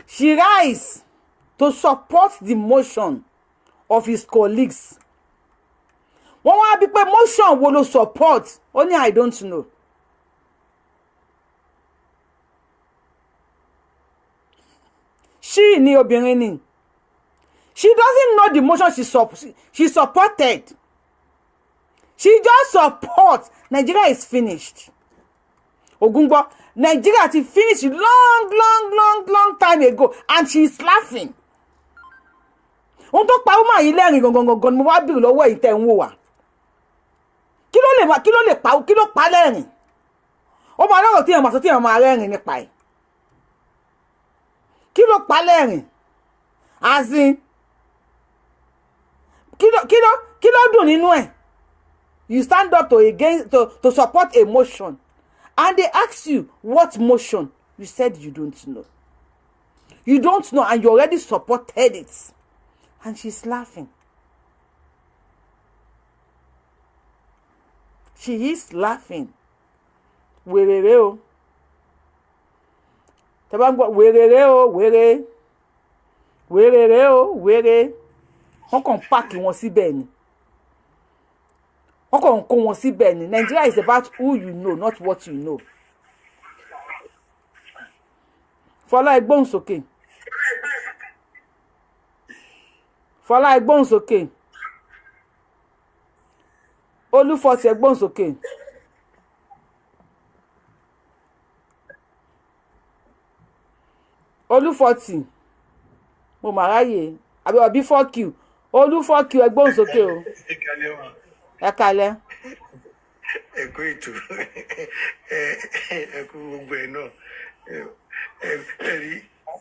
[SPEAKER 1] She rise to support the motion of his colleagues. Wọ́n wá bí pé motion wo ló support? Ó ní, "I don't know." She ni obìnrin ni. She doesn't know the motion she supported. She just support. Nigeria is finished. Ogungbo, Nigeria ti finish long, long, long, long time ago, and she is laughing. Ohun tó pa woman yìí lẹ́rìn gangan gangan ni mo wá bìrì lọ́wọ́ èyí tẹ́ ń wò wá. Kí ló lè pa, kí ló pa lẹ́rìn? Ó máa lọ́rọ̀ tí èèyàn máa sọ tí èèyàn máa rẹ́rìn nípa ẹ̀. Kí ló pa lẹ́rìn? As in, kí ló dùn nínú ẹ̀? You stand up to against to to support a motion and they ask you what motion. You said you don't know. You don't know, and you already supported it, and she's laughing. She is laughing. Wèrèrè o. Tẹ́ bá ń gbọ́ wèrèrè o, wèrè wèrèrè o, wèrè. Wọ́n kàn pack wọn síbẹ̀ ni, wọ́n kàn ń kó wọn síbẹ̀ ni. Nigeria is about who you know, not what you know. Fọlá, ẹ gbóhùn sókè. Fọlá, ẹ gbóhùn sókè. Olúfọ̀tì, ẹ gbóhùn sókè. Olúfọ̀tì, mo mà ráyè àbí ọbí fọ́ọ̀kì. Olúfọ́ọ̀kì, ẹ gbóhùn sókè o. Ẹ kalẹ̀.
[SPEAKER 6] Ẹ kú ètò, ẹ kú gbogbo ẹ náà. Ẹ rí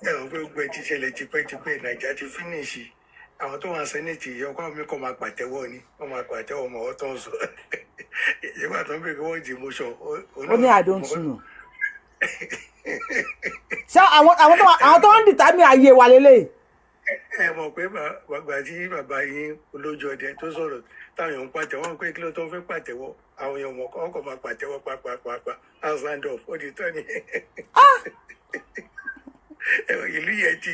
[SPEAKER 6] ẹ rò pé gbogbo ẹ ti ṣẹlẹ̀ tipẹ́tipẹ́. Nàìjíríà ti finish. Àwọn tó wà Senate yìí, ọkọ mi kàn máa pàtẹ́wọ́ ni, wọ́n máa pàtẹ́wọ́ mọ́ ọ́ tó ń sọ ìgbà tó ń bèrè wọ́n di motion.
[SPEAKER 1] Ó ní, "I don't know." Ṣé àwọn tó ń determine ayé wa lélẹ̀?
[SPEAKER 6] Ẹ mọ̀ pé bàbá tí bàbá yín olójú ọdẹ tó sọ̀rọ̀, táwọn èèyàn ń pàtẹ́wọ́ pé kí ló tó ń fẹ́ pàtẹ́wọ́. Àwọn èèyàn mọ̀ ọkọ̀ máa pàtẹ́wọ́ pàápàá. Hand off, ó di tán ni. Ìlú yẹn ti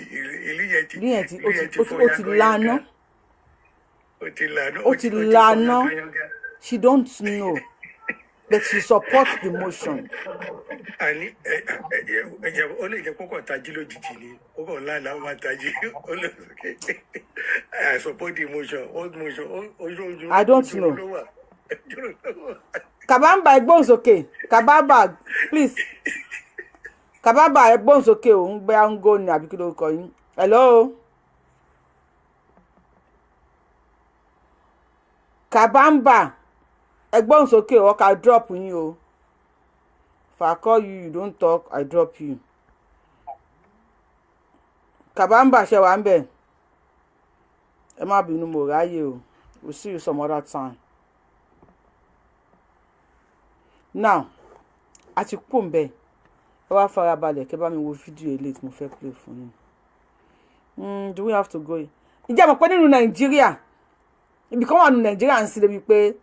[SPEAKER 1] Ìlú yẹn ti
[SPEAKER 6] ìlú yẹn ti
[SPEAKER 1] ó
[SPEAKER 6] fọ́
[SPEAKER 1] ti
[SPEAKER 6] yángá.
[SPEAKER 1] Laná.
[SPEAKER 6] Ó ti lànà.
[SPEAKER 1] Ó ti laná. She don't know, but she support the motion.
[SPEAKER 6] Àní ẹ ẹ ẹ, ó lè jẹ́ kókò tají lójijì ni, ó kàn ńlá làwọn máa tají. Ó lè I support the motion. What motion? Ojú ojú
[SPEAKER 1] I don't
[SPEAKER 6] ojú
[SPEAKER 1] know.
[SPEAKER 6] ló wà. Ojú ló wà.
[SPEAKER 1] Kabamba, ẹ gbóhùn sókè. Kabamba, please. Kabamba, ẹ gbóhùn sókè. Òun gbé ango ni àbí kí ló kọ yín? Hello, Kabamba, ẹ gbóhùn sókè. O ká drop yín o. If I call you, you don't talk, I drop you. Kabamba, ṣe wà ń bẹ̀? Ẹ má bínú, mo ráyè o. We see you some other time. Now, a ti kú ń bẹ̀. Ẹ wá farabalẹ̀ kẹ́ bá mi wo fídíò eléyìí tí mo fẹ́ play fún yín. Do we have to go? Ǹjẹ́ mọ̀ pé nínú Nàìjíríà, ibì kan wà nínú Nàìjíríà ń sí débi pé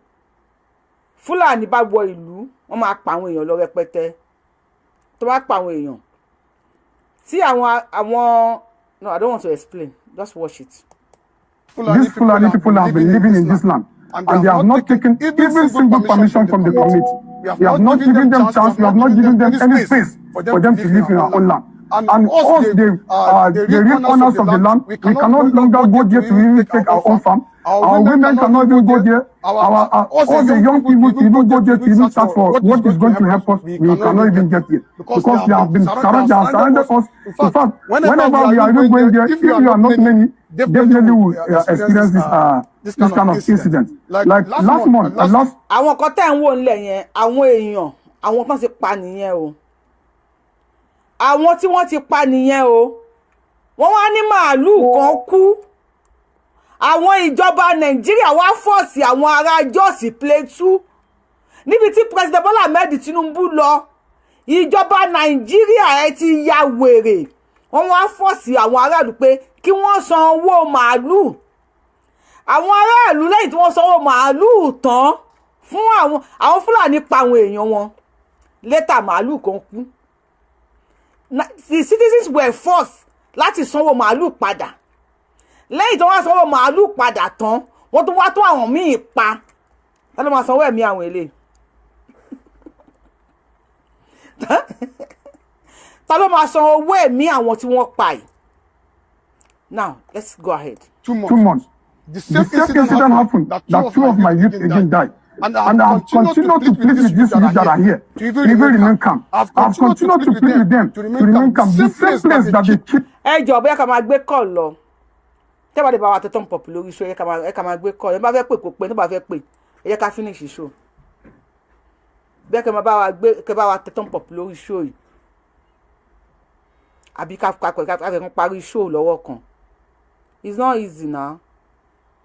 [SPEAKER 1] Fúlàní bá wọ ìlú, wọ́n máa pa àwọn èèyàn lọ rẹpẹtẹ. Tó bá pa àwọn èèyàn tí àwọn, no, I don't want to explain. Just watch it.
[SPEAKER 3] These Fulani people have been living in this land and they have not taken even single permission from the community. We have not given them chance, we have not given them any space for them to live in our own land. And us, the real owners of the land, we cannot longer go there to even take our own farm. Our women cannot even go there. All the young people to even go there to even search for what is going to help us, we cannot even get there. Because they have been surrounded, they have surrounded us. In fact, whenever we are even going there, if we are not many, definitely we will experience this kind of incident. Like last month, last
[SPEAKER 1] Àwọn kan tẹ́ ń wò nílẹ̀ yẹn, àwọn èèyàn, àwọn kan ti pa nìyẹn o. Àwọn tí wọ́n ti pa nìyẹn o. Wọ́n wá ní màálùú kan kú. Àwọn ìjọba Nàìjíríà wá force àwọn ará Jos Plateau. Níbi tí President Bola Ahmed Tinubu lọ, ìjọba Nàìjíríà, ẹ ti ya wèrè. Wọ́n wá force àwọn aráàlú pé kí wọ́n san owó màálùú. Àwọn aráàlú, lẹ́yìn tí wọ́n sanwó màálùú tán fún àwọn Fúlàní, pa àwọn èèyàn wọn later, màálùú kan kú. The citizens were forced láti sanwó màálùú padà. Lẹ́yìn tí wọ́n sanwó màálùú padà tán, wọ́n tún wá tún àwọn míì pa. Ta ló máa sanwó ẹ̀mí àwọn eléyìí? Ta ló máa san owó ẹ̀mí àwọn tí wọ́n pa yìí? Now let's go ahead.
[SPEAKER 3] 2 months.
[SPEAKER 10] 2 months.
[SPEAKER 3] The
[SPEAKER 10] The
[SPEAKER 3] same
[SPEAKER 10] same incident happened that two of my youth again died.
[SPEAKER 3] And
[SPEAKER 10] And I have continued to plead with these youth that are here
[SPEAKER 3] to
[SPEAKER 10] to even remain calm. I have continued to plead with them to remain calm. The same place that they keep
[SPEAKER 1] Ẹ jọ, bóyá ká máa gbé call lọ. Tẹ́ bá lè bá wa tẹ́tọ́ pọ̀ lórí show, ẹ ká máa gbé call. Ẹ bá fẹ́ pè, kó pè. Tó bá fẹ́ pè, ẹ jẹ́ ká finish show. Bẹ́ẹ̀ kẹ́ máa bá wa gbé, kẹ́ bá wa tẹ́tọ́ pọ̀ lórí show yìí, àbí ká fẹ́ kán parí show lọ́wọ́ kan. It's not easy now.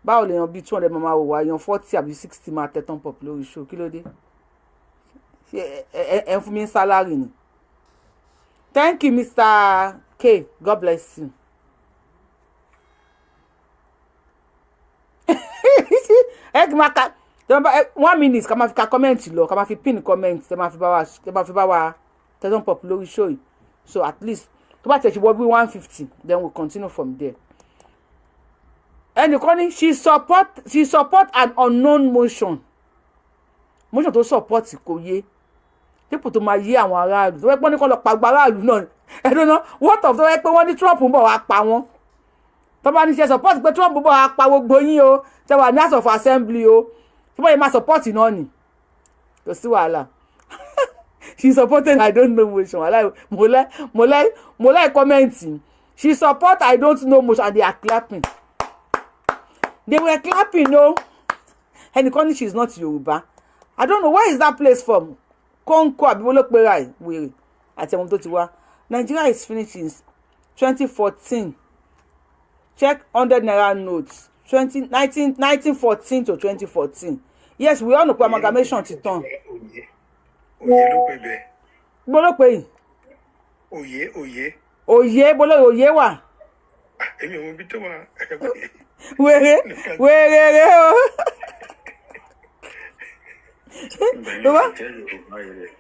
[SPEAKER 1] Báwo lèèyàn bíi 200 máa wò wá, èèyàn 40 àbí 60 máa tẹ́tọ́ pọ̀ lórí show? Kí ló dé? Ṣé ẹ ń fún mi ní salary ni? Thank you, Mr. K, God bless you. Ẹ kì máa ka one minute, ká máa fi ka comment lọ, ká máa fi pin comment, tẹ máa fi bá wa tẹ́tọ́ pop lórí show yìí. So at least tó bá tẹ̀ ṣe wọ bí 150, then we continue from there. Ẹnìkan ní she support an unknown motion. Motion tó support kò yé dípò tó máa yé àwọn aráàlú tó wẹ́ pọ́n ní kọ́ lọ pa gbogbo aráàlú náà. Ẹ̀dùn náà, what of tó wẹ́ pé wọ́n ní Trump ń bọ̀ wá pa wọ́n? Tó bá ní ṣe support pé Trump ń bọ̀ wá pa gbogbo yín o, tẹ wà ní House of Assembly o, tí wọ́n yẹ máa support náà nì, kò sí wàhálà. She supported "I don't know" motion. Wàhálà, mo lẹ́ comment. She support "I don't know" motion and they are clapping. They were clapping o. Ẹnìkan ní she is not Yorùbá. I don't know where is that place from. Kóńkó àbí wọ́n ló pera ẹ̀, wèrè àti ẹ̀wọ̀n tó ti wá. Nigeria is finished in 2014. Check ₦100 notes, twenty nineteen 1914 to 2014. Yes, we all know pé amalgamation ti tán.
[SPEAKER 6] Òye, òye ló pè bẹ́ẹ̀.
[SPEAKER 1] Gbọ́dọ̀ pé yìí.
[SPEAKER 6] Òye, òye.
[SPEAKER 1] Òye bọ́lá, òye wà.
[SPEAKER 6] Ah, èmi ò mọ ibi tó wà.
[SPEAKER 1] Wèrè, wèrè rè o.
[SPEAKER 8] Ibẹ̀ ni jẹ́ Yorùbá ilẹ̀.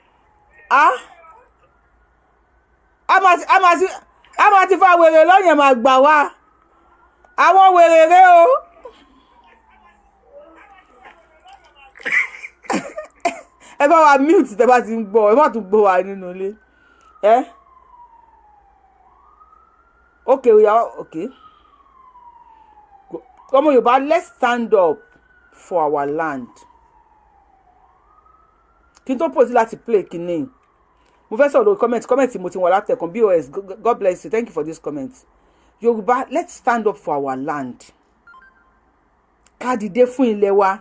[SPEAKER 1] A máa ti fa wèrè lọ́yàn, máa gbà wá àwọn wèrè rè o. Ẹ bá wa mute tẹ bá ti ń gbọ́, ẹ má tún gbọ́ wa nínú ilé ẹ. Ok, oya, ok. Ọmọ Yorùbá, let's stand up for our land. Kí n tó pòsí láti play kínní, mo fẹ́ sọ̀rọ̀ lórí comment. Comment mo ti wọ̀n látẹ̀kàn. Bos, God bless you, thank you for this comment. Yorùbá, let's stand up for our land. Ká dìde fún ilẹ̀ wa.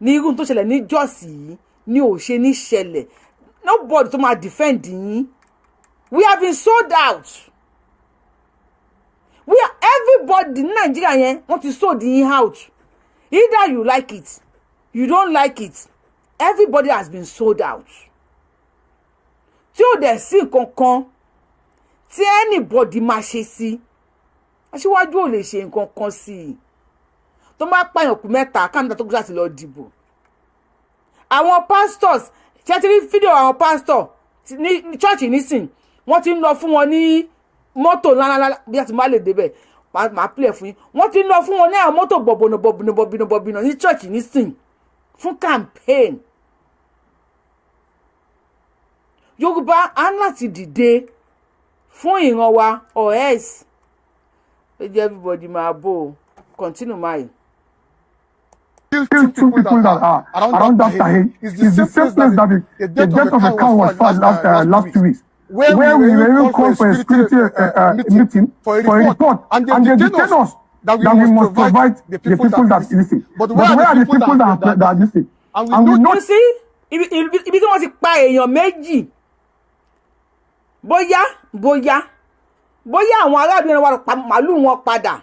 [SPEAKER 1] Ní irú tó ṣẹlẹ̀ ní Jos yìí ní ò ṣe ní ṣẹlẹ̀, nobody tó máa defend yín. We have been sold out. We are everybody ní Nàìjíríà yẹn, wọ́n ti sold yín out. Either you like it, you don't like it, everybody has been sold out. Tí ò dẹ̀ sí nǹkan kan tí anybody máa ṣe sí, aṣíwájú ò lè ṣe nǹkan kan sí i. Tó máa pààyàn kú mẹ́ta káńtà tó kú láti lọ dìbò. Àwọn pastors, ṣé ti rí fídíò àwọn pastor ní church nísìn? Wọ́n ti ń lọ fún wọn ní mọ́tò ńláńlá. Bí a ti máa lè débẹ̀, máa play fún yín. Wọ́n ti ń lọ fún wọn ní àwọn mọ́tò bọ̀bọ̀nà bọ̀bìnà bọ̀bìnà bọ̀bìnà ní church nísìn fún campaign. Yorùbá, á ń láti dìde fún ìran wa, or else ẹ jẹ́ everybody máa bò ó. Continue my.
[SPEAKER 10] Kill two people that are around that time is the same place that the death of a cow was found last 2 weeks, where we were even called for a security meeting for a report, and they detained us that we must provide the people that listen. But where are the people that listen? And we know
[SPEAKER 1] You see, ibi tí wọ́n ti pa èèyàn méjì, bóyá àwọn aráàlú yẹn wà pa màálù wọn padà,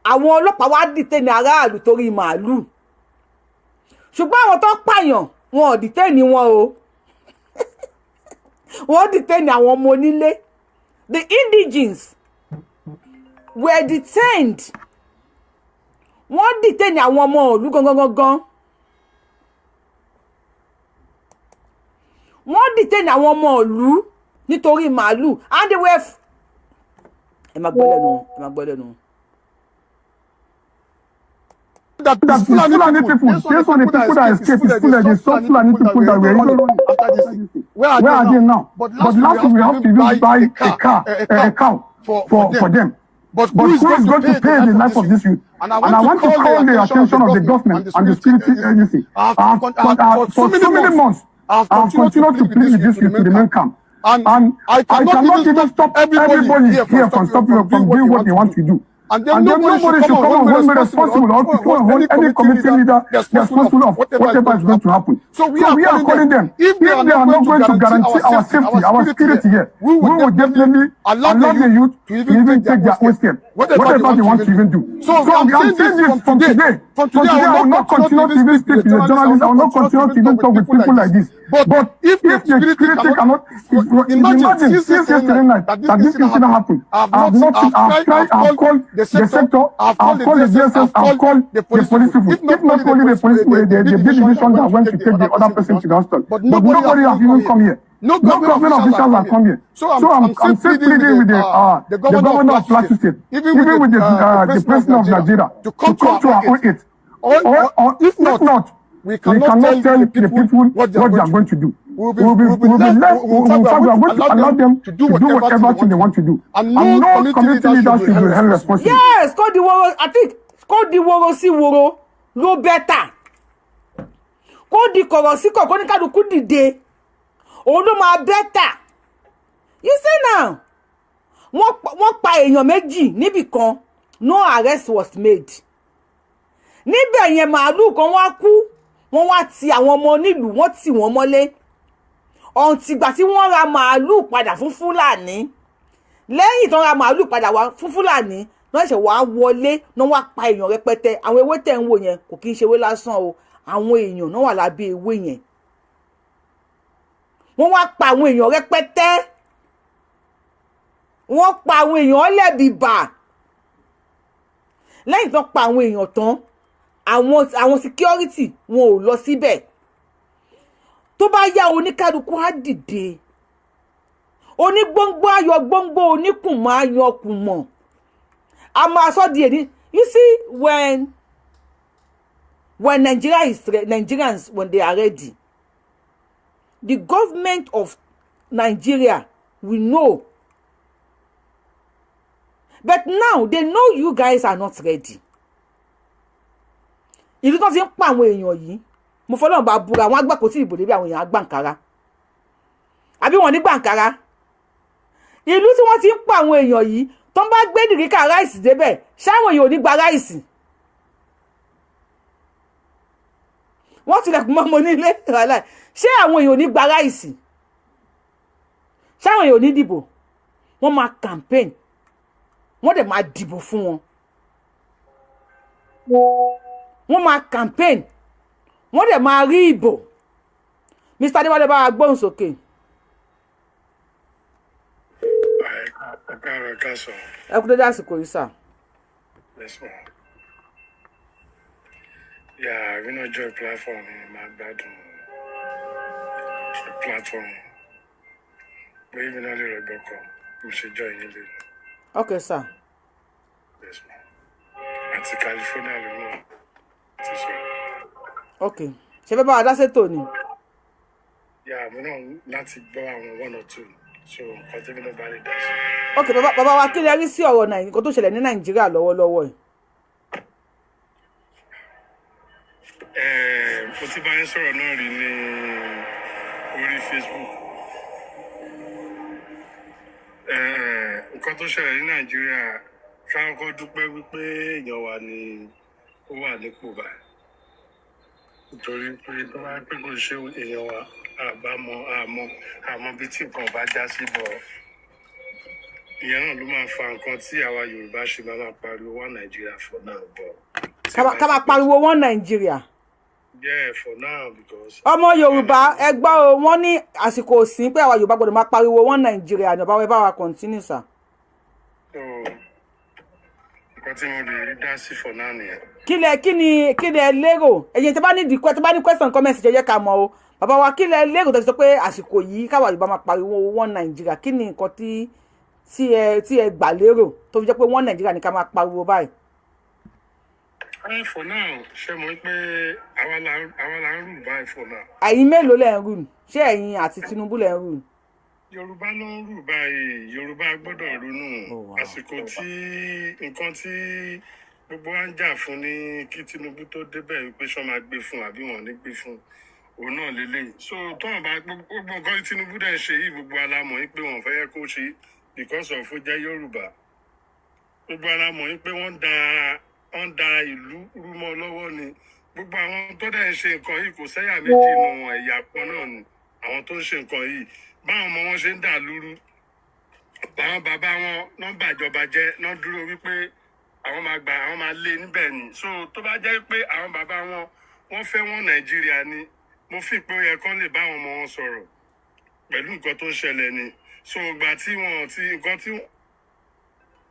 [SPEAKER 1] àwọn ọlọ́pàá wá dìtẹ̀ ní aráàlú torí màálù. Ṣùgbọ́n àwọn tó pààyàn, wọn ò detain wọn o. Wọ́n detain àwọn ọmọ onílé. The indigenes were detained. Wọ́n detain àwọn ọmọ ìlú gangan gangan. Wọ́n detain àwọn ọmọ ìlú nítorí màálù, and they were, ẹ máa gbọ́ lẹ́nu, ẹ máa gbọ́ lẹ́nu.
[SPEAKER 10] That the Fulani people, based on the people that escaped, it's Fulani, they saw Fulani people that were even running after this thing. Where are they now? But last week we have to even buy a car, a cow for them. But who is going to pay the life of this youth? And I want to call the attention of the government and the security agency. For so many months, I have continued to plead with this youth to remain calm. And I cannot even stop everybody here from stopping from doing what they want to do. And then nobody should come and hold me responsible or to come and hold any community leader responsible of whatever is going to happen. So we are calling them, if they are not going to guarantee our safety, our security here, we will definitely allow the youth to even take their own step, whatever they want to even do. So I am saying this from today. From today, I will not continue to even speak to the journalists. I will not continue to even talk with people like this. But if the security cannot, imagine since yesterday night that this incident happened, I have not, I have tried, I have called the sector, I have called the DSS, I have called the police people. If not only the police people, the big division that went to take the other person to the hospital. But nobody has even come here. No government officials have come here. So I'm still pleading with the governor of Plateau State, even with the president of Nigeria, to come to our own aid. Or if not, we cannot tell the people what they are going to do. We will be left, in fact, we are going to allow them to do whatever thing they want to do. And no community leader should be held responsible.
[SPEAKER 1] Yes, kó di woro, I think kó di woro sí woro ló better. Kó di kọ̀rọ̀ sí kọ̀kọ́ ní kálukú dìde. Òun ló máa better. You see now, wọ́n pa èèyàn méjì níbì kan, no arrest was made. Níbẹ̀ yẹn màálù kan wá kú, wọ́n wá ti àwọn ọmọ onílùú, wọ́n tì wọ́n mọ́lé. Ọ̀ǹtìgbà tí wọ́n ra màálù padà fún Fúlàní, lẹ́yìn tó ra màálù padà wá fún Fúlàní, wọ́n ṣẹ̀ wá wọlé, náà wá pa èèyàn rẹpẹtẹ. Àwọn ewé tẹ̀ ń wò yẹn kò kí ń ṣe ewé lásán o, àwọn èèyàn náà wà lábẹ́ ewé yẹn. Wọ́n wá pa àwọn èèyàn rẹpẹtẹ, wọ́n pa àwọn èèyàn lẹ́bìbà. Lẹ́yìn tó pa àwọn èèyàn tán, àwọn security wọn ò lọ síbẹ̀. Tó bá yá, oníkálukú á dìde, onígbóngbó ayọ̀ gbóngbó, oníkùnmọ̀ ayọ̀ kùnmọ̀, a máa sọ di èní. You see, when Nigeria is Nigerians, when they are ready, the government of Nigeria will know. But now they know you guys are not ready. Ìlú tó ti ń pa àwọn èèyàn yìí, mo fọlọ́run bá búra, àwọn agbáko tí ìbò débi àwọn èèyàn á gbàǹkárá, àbí wọn ní gbàǹkárá. Ìlú tí wọ́n ti ń pa àwọn èèyàn yìí, tó ń bá gbé derica rice débẹ̀, ṣáwọn èèyàn ò ní gba rice? Wọ́n tilẹ̀kùn mọ́ ọmọ onílé, ṣé àwọn èèyàn ò ní gba rice? Ṣáwọn èèyàn ò ní dìbò? Wọ́n máa campaign, wọ́n dẹ̀ máa dìbò fún wọn. Wọ́n máa campaign, wọ́n dẹ̀ máa rí ìbò. Mr. Adéwálé, bá wa gbóhùn sókè. Ẹ kú dédé àsìkò yìí, sà.
[SPEAKER 6] Yeah, we not join platform, my gbádùn platform. But even a little bit, mo ṣe join yín lé.
[SPEAKER 1] Okay, sir.
[SPEAKER 6] Yes, ma'am. Àti California ló náà ti sọ.
[SPEAKER 1] Okay. Ṣé fẹ́ bá wa dá sétò ni?
[SPEAKER 6] Yeah, mo náà láti gbọ́ àwọn one or two. So, nǹkan tí mi náà bá lè dá sí.
[SPEAKER 1] Okay, bàbá wa, kí lẹ rí sí ọ̀rọ̀ nǹkan tó ṣẹlẹ̀ ní Nàìjíríà lọ́wọ́lọ́wọ́ yìí?
[SPEAKER 6] Mo ti bá yín sọ̀rọ̀ náà rí ní orí Facebook. Nǹkan tó ṣẹlẹ̀ ní Nàìjíríà, ká kọ́kọ́ dúpẹ́ wípé èèyàn wa ni ó wà nípò báyìí. Nítorí pé tó bá pé kò ṣe èèyàn wa, àbámọ̀ àmọ́ àmọ́ bí tí nǹkan bá já sí bọ̀. Ìyẹn náà ló máa fa nǹkan tí àwa Yorùbá ṣe máa pariwo wá Nàìjíríà for now bọ̀.
[SPEAKER 1] Ká máa pariwo wọ́n Nàìjíríà.
[SPEAKER 7] Yeah, for now, because
[SPEAKER 1] Ọmọ Yorùbá, ẹ gbọ́ o, wọ́n ní àsìkò òsín pé àwa Yorùbá gbọ́dọ̀ máa pariwo wọn Nàìjíríà ní ọba wẹ́ bá wa continue, sir.
[SPEAKER 7] So nǹkan tí mo lè rí dá sí for now nìyẹn.
[SPEAKER 1] Kí lẹ kí ni kí lẹ lérò? Ẹ̀yin tí bá ní di tí bá ní question, comment, jẹ́ ká mọ̀ o. Bàbá wa, kí lẹ lérò tó ti sọ pé àsìkò yìí káwa Yorùbá máa pariwo wọn Nàìjíríà? Kí ni nǹkan tí ẹ gbà lérò tó fi jẹ́ pé wọn Nàìjíríà ní ká máa pariwo báyìí?
[SPEAKER 7] For now, ṣe mọ̀ pé àwa la ń rule báyìí for now.
[SPEAKER 1] Ẹ̀yin mélòó lẹ̀ ń rule? Ṣé ẹ̀yin àti Tinubu lẹ̀ ń rule?
[SPEAKER 7] Yorùbá ló ń rule báyìí. Yorùbá gbọ́dọ̀ ronú.
[SPEAKER 1] Oh, wow.
[SPEAKER 7] Àsìkò tí nǹkan tí gbogbo wa ń jà fún ní kí Tinubu tó débẹ̀, wípé ṣọ́ máa gbé fún àbí wọn ò ní gbé fún, òun náà lélẹ̀. So tọ́wọ́n bá gbogbo nǹkan tí Tinubu dẹ̀ ń ṣe yìí, gbogbo wa la mọ̀ wípé wọn ò fẹ́ yẹ kó ṣe because of ó jẹ́ Yorùbá. Gbogbo wa la mọ̀ wípé wọ́n da ìlú rú mọ́ lọ́wọ́ ni. Gbogbo àwọn tó dẹ̀ ń ṣe nǹkan yìí, kò sẹ́yà méjì nù wọn, ẹ̀yà kan náà ni àwọn tó ń ṣe nǹkan yìí. Báwọn ọmọ wọn ṣe ń dà lúrú, àwọn bàbá wọn náà bàjọba jẹ́ náà dúró wípé àwọn máa gbà, àwọn máa lé níbẹ̀ ni. So tó bá jẹ́ pé àwọn bàbá wọn, wọ́n fẹ́ wọn Nàìjíríà ni, mo fi pé ó yẹ kán lè bá àwọn ọmọ wọn sọ̀rọ̀ pẹ̀lú nǹkan tó ń ṣẹlẹ̀ ni. So ìgbà tí wọn ti nǹkan tí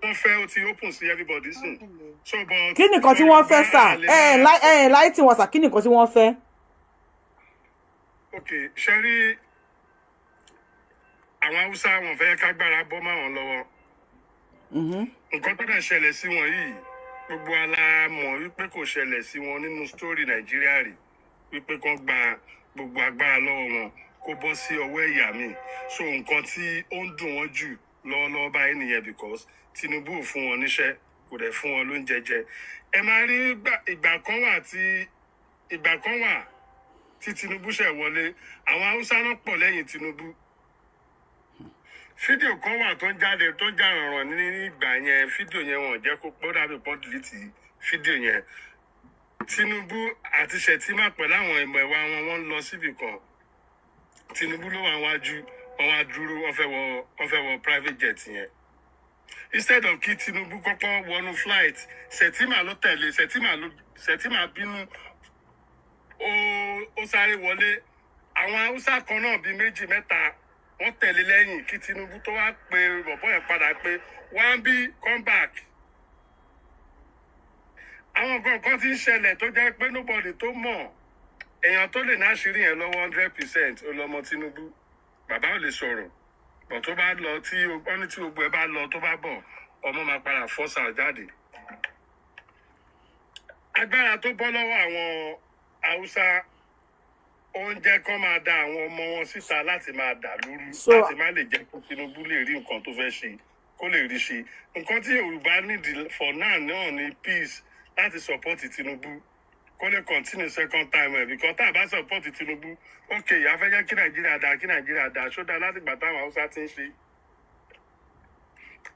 [SPEAKER 7] wọ́n fẹ́, ó ti open sí everybody sìn. So but
[SPEAKER 1] Kí ni nǹkan tí wọ́n fẹ́, sir? Ẹ ẹ láì tí wọ́n sà, kí ni nǹkan tí wọ́n fẹ́?
[SPEAKER 7] Ok, ṣe rí àwọn Haúsá, wọn fẹ́ kágbára bọ́ máwọn lọ́wọ́. Nǹkan tó dẹ̀ ṣẹlẹ̀ sí wọn yìí, gbogbo wa la mọ̀ wípé kò ṣẹlẹ̀ sí wọn nínú story Nàìjíríà rí, wípé kán gba gbogbo agbára lọ́wọ́ wọn kó bọ́ sí ọwọ́ ẹ̀yà míì. So nǹkan tí ó ń dùn wọ́n jù lọ́wọ́lọ́wọ́ báyìí nìyẹn, because Tinubu ò fún wọn níṣẹ́, kò dẹ̀ fún wọn lóúnjẹ jẹ. Ẹ máa rí ìgbà kan wà tí Tinubu ṣẹ̀ wọlé, àwọn Haúsá náà pọ̀ lẹ́yìn Tinubu. Fídíò kan wà tó ń jáde, tó ń jà rànràn ní ìgbà yẹn. Fídíò yẹn, wọn ò jẹ́ kó pọ́ dàbí pọ́ delete fídíò yẹn. Tinubu àti Shettima pẹ̀lú àwọn ìmọ̀ ẹ̀wà wọn, wọ́n ń lọ síbì kan. Tinubu ló wà wájú, wọ́n wá dúró, wọ́n fẹ́ wọ private jet yẹn. Instead of kí Tinubu kọ́kọ́ wọnú flight, Shettima ló tẹ̀lé. Shettima bínú, ó sáré wọlé. Àwọn Haúsá kan náà bíi méjì mẹ́ta, wọ́n tẹ̀lé lẹ́yìn, kí Tinubu tó wá pe bọ̀bọ́ yẹn padà pé wọ́n bí come back. Àwọn nǹkan kan ti ń ṣẹlẹ̀ tó jẹ́ pé nobody tó mọ̀. Èèyàn tó lè náṣírí yẹn lọ́wọ́ 100% ó lọ́mọ Tinubu. Bàbá ò lè sọ̀rọ̀ bọ̀, tó bá lọ, tí wọ́n ní tí gbogbo ẹ bá lọ, tó bá bọ̀, ọmọ máa padà fọ́sà jáde. Agbára tó bọ́ lọ́wọ́ àwọn Haúsá, ó ń jẹ́ kó máa da àwọn ọmọ wọn síta láti máa dà lóru, láti má lè jẹ́ kó Tinubu lè rí nǹkan tó fẹ́ ṣe, kó lè rí ṣe. Nǹkan tí Yorùbá need for now náà ni peace, láti support Tinubu kó lè continue second time ẹ̀, because tá a bá support Tinubu, ok, a fẹ́ jẹ́ kí Nàìjíríà dáa, kí Nàìjíríà dáa, ṣó dáa láti gbà táwọn Haúsá ti ń ṣe?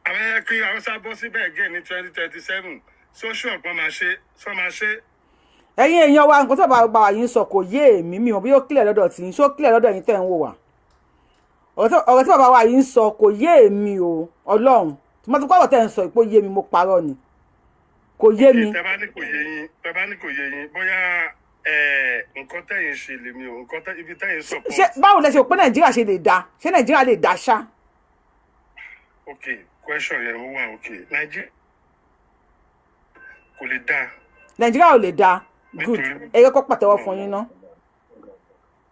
[SPEAKER 7] A fẹ́ jẹ́ kí Haúsá bọ́ síbẹ̀ again ní 2027, social ọ̀pọ̀ máa ṣe sọ máa ṣe.
[SPEAKER 1] Ẹ̀yin èèyàn wa, nǹkan tó bá bá wa yín sọ kò yé èmi. Mi ò bí ó clear lọ́dọ̀ tí yín, ṣó clear lọ́dọ̀ yín tẹ̀ ń wò wá? Ọ̀rọ̀ tí bàbá wa yìí ń sọ kò yé èmi o. Ọlọ́run tí mo ti kọ́, ọ̀rọ̀ tẹ̀ ń sọ ìpò yé mi, mo parọ́ ni, kò yé mi.
[SPEAKER 7] Tẹ bá ní kò yé yín, tẹ bá ní kò yé yín, bóyá nǹkan tẹ̀yin ṣe lèmi o, nǹkan tẹ ibi tẹ̀yin support.
[SPEAKER 1] Ṣé báwo lẹ ṣe rò pé Nàìjíríà ṣe lè dá? Ṣé Nàìjíríà lè dá ṣá?
[SPEAKER 7] Ok, question yẹn ó wà. Ok, Nàìjíríà kò lè dáa.
[SPEAKER 1] Nàìjíríà ò lè dá. Good. Ẹ yẹ kó pàtẹ́wọ́ fún yín ná.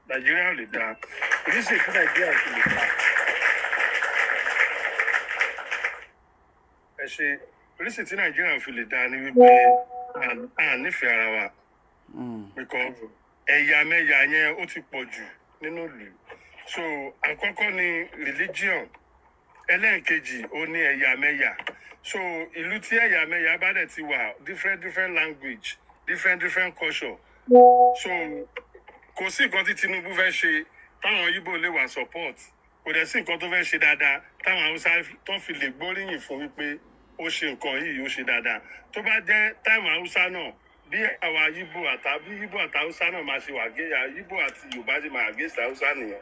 [SPEAKER 7] Nàìjíríà ò lè dáa. Reason tí Nàìjíríà kò lè dáa, ẹ ṣe, reason tí Nàìjíríà fi lè dáa ni wípé à nífẹ̀ẹ́ ara wa, because ẹ̀yàmẹ̀yà yẹn ó ti pọ̀ jù nínú ìlú. So àkọ́kọ́ ni religion, ẹlẹ́ẹ̀kejì ó ní ẹ̀yàmẹ̀yà. So ìlú tí ẹ̀yàmẹ̀yà bá dẹ̀ ti wà, different different language, different different culture, so kò sí nǹkan tí Tinubu fẹ́ ṣe táwọn Ìgbò lè wà support. Kò dẹ̀ sí nǹkan tó fẹ́ ṣe dáadáa táwọn Haúsá tó fi lè gbóríyìn fún wípé ó ṣe nǹkan yìí, ó ṣe dáadáa. Tó bá jẹ́ time Haúsá náà, bí àwa Ìgbò àtàbí Ìgbò àti Haúsá náà máa ṣe wà gé, Ìgbò àti Yorùbá ṣe máa against Haúsá nìyẹn.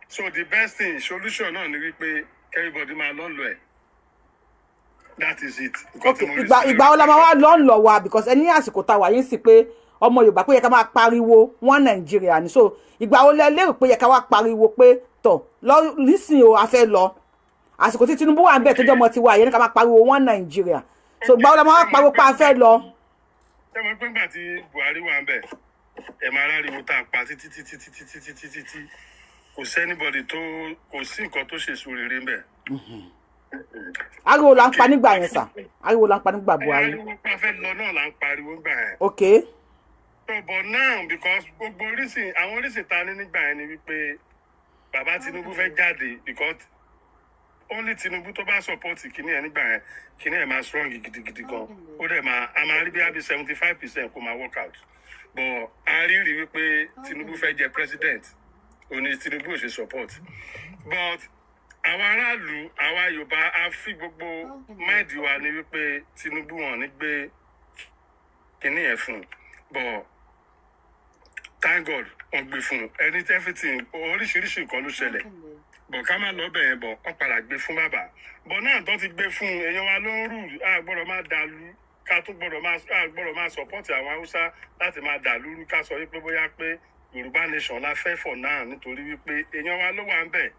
[SPEAKER 7] So the best thing, solution náà ni wípé everybody máa lọ́ lọ ẹ̀. That is it. Nǹkan
[SPEAKER 1] Ok.
[SPEAKER 7] tí mo rí
[SPEAKER 1] Ìgbà
[SPEAKER 7] sí
[SPEAKER 1] ìgbà wo la máa wá lọ́ ń lọ wa? Because ẹ ní àsìkò tá a wà yín sí pé Ọmọ Yorùbá pé yẹ ká máa pariwo wọn Nàìjíríà ní. So ìgbà wo lẹ lérò pé yẹ ká wá pariwo pé tọ̀ lọ nísìnyí o, a fẹ́ lọ? Àsìkò tí Tinubu wà ń bẹ̀ tó jẹ́ ọmọ tiwa yẹn ní ká máa pariwo wọn Nàìjíríà. So ìgbà wo la máa wá pariwo pé a fẹ́ lọ?
[SPEAKER 7] Ṣé mo pé ńgbà tí Buhari wà ń bẹ̀, ẹ̀ máa ráriwo tá a pa títí títí títí títí títí tí kò sí anybody tó, kò sí nǹkan tó ṣèso rere ń bẹ̀.
[SPEAKER 1] Ariwo la ń pa nígbà yẹn sà, ariwo la ń pa nígbà Buhari.
[SPEAKER 7] Ariwo pa fẹ́ lọ náà là ń pariwo ńgbà yẹn. So but now, because gbogbo orísìn, àwọn orísìn ta ní nígbà yẹn ni wípé bàbá Tinubu fẹ́ jáde, because only Tinubu tó bá support kìíní ẹ̀ nígbà yẹn, kìíní ẹ̀ máa strong gidigidi gan. Ó dẹ̀ máa, a máa rí bí i 75% kó máa work out. But a rí wípé Tinubu fẹ́ jẹ president, òní Tinubu ò ṣe support. But àwọn aráàlú, àwa Yorùbá, a fi gbogbo mind wa ní wípé Tinubu wọn ní gbé kìíní ẹ̀ fún un. But thank God, wọn gbé fún un. Ẹni tí everything, oríṣiríṣi nǹkan ló ṣẹlẹ̀, bọ̀ ká má lọ bẹ̀ yẹn, bọ̀ wọ́n padà gbé fún bàbá. Bọ̀ náà tó ti gbé fún un, èèyàn wa ló ń rù. A gbọ́dọ̀ máa dàlú, ká tún gbọ́dọ̀ máa, a gbọ́dọ̀ máa support àwọn Haúsá láti máa dàlú rú, ká sọ wípé bóyá pé Yorùbá nation la fẹ́ for now, nítorí wípé èèyàn wa ló wà ń bẹ̀.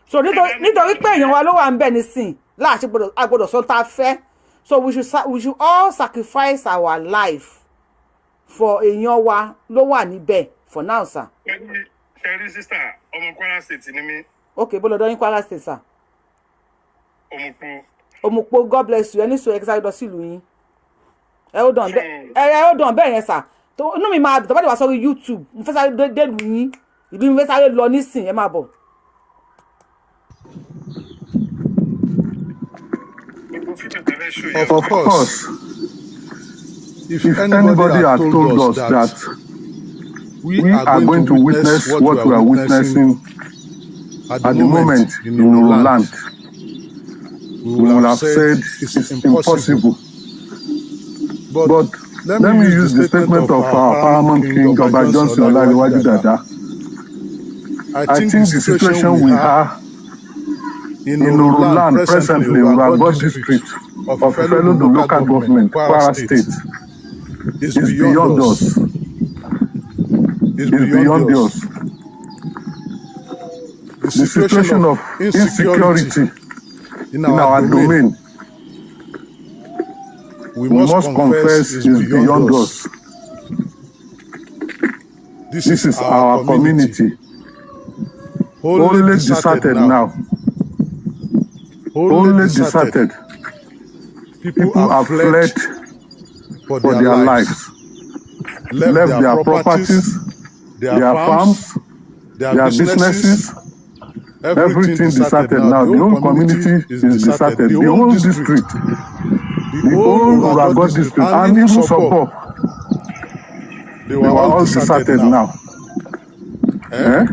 [SPEAKER 1] So nítorí pé èèyàn wa ló wà ń bẹ̀ nísìn láàṣẹ gbọ́dọ̀, a gbọ́dọ̀ sọ tá a fẹ́. So we should all sacrifice our life for èèyàn wa ló wà níbẹ̀ for now, sir.
[SPEAKER 7] Ṣe rí, sister, ọmọ Kwara State ni mí.
[SPEAKER 1] Ok, bó lọ́dọ̀ yín, Kwara State, sir?
[SPEAKER 7] Òmùpó.
[SPEAKER 1] Òmùpó, God bless you. Ẹni sọ ẹ sáré lọ sílùú yín. Ẹ ó dàn bẹ́ẹ̀, ẹ ó dàn bẹ́ẹ̀ yẹn sà. Tó inú mi máa dùn tó bá dé wá sórí YouTube. Mo fẹ́ sáré délùú yín, ìlú mi fẹ́ sáré lọ nísìn. Ẹ máa bọ̀.
[SPEAKER 7] Gbogbo fídíò tẹ́lẹ̀ ṣó yẹn.
[SPEAKER 10] Of course, if anybody had told us that we are going to witness what we are witnessing at the moment in Oro land, we would have said it's impossible. But let me use the statement of our paramount king, Oba Johnson Olanrewaju Dada. I think the situation we are in Oro land presently, Urago district of Ifelodun local government, Kwara State, is beyond us. Is beyond us. The situation of insecurity in our domain, we must confess, is beyond us. This is our community, wholly deserted now. Wholly deserted. People have fled for their lives, left their properties, their farms, their businesses, everything deserted now. The whole community is deserted. The whole district, the whole Urago district, and even suburb, they were all deserted now. Eh?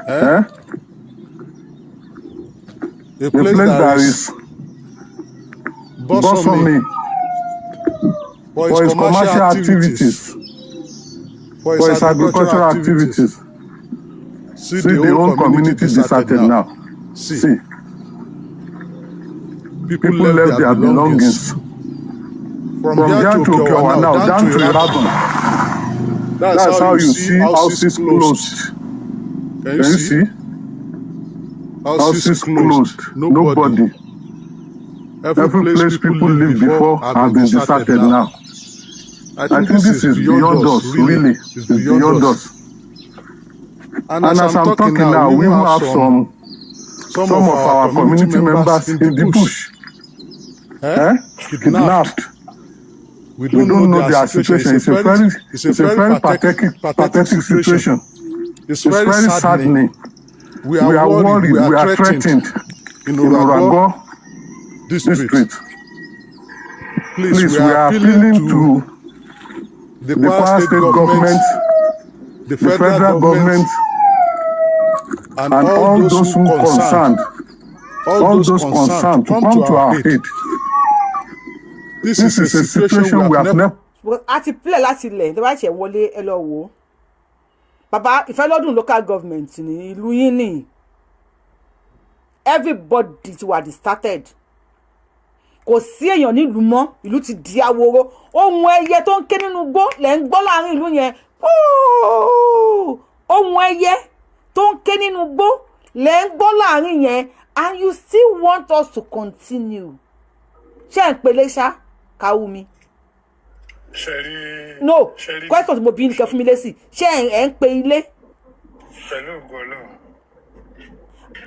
[SPEAKER 10] Eh? A place that is blossoming for its commercial activities, for its agricultural activities. See the whole community deserted now. See. People left their belongings. From here to Okewa now, down to Iradun. That's how you see houses closed. Can you see? Houses closed. Nobody. Every place people lived before have been deserted now. I think this is beyond us, really. It's beyond us. And as I'm talking now, we even have some of our community members in the bush. Eh? Kidnapped. We don't know their situation. It's a very pathetic situation. It's very saddening. We are worried. We are threatened in Urago district. Please, we are appealing to the Kwara State government, the federal government, and all those who concerned, all those concerned to come to our aid. This is a situation we have never
[SPEAKER 1] A ti play láti ilẹ̀. Tó bá ṣe wọlé, ẹ lọ wò ó. Bàbá, Ìfẹ́lódùn local government ní ìlú yín ní. Everybody ti wà deserted. Kò sí èèyàn nílùú mọ́, ìlú ti di ahoro. Ohun ẹyẹ tó ń ké nínú igbó lẹ̀ ń gbọ́ láàrin ìlú yẹn. Ooo! Ohun ẹyẹ tó ń ké nínú igbó lẹ̀ ń gbọ́ láàrin yẹn, and you still want us to continue. Ṣé ẹ̀ ń pelé ṣá káwú mi?
[SPEAKER 7] Ṣe rí.
[SPEAKER 1] No.
[SPEAKER 7] Ṣe rí.
[SPEAKER 1] Question tí mo bí ní kẹ́ fún mi lésì: ṣé ẹ̀ ń pe ilé?
[SPEAKER 7] Pẹ̀lú ògo Ọlọ́run.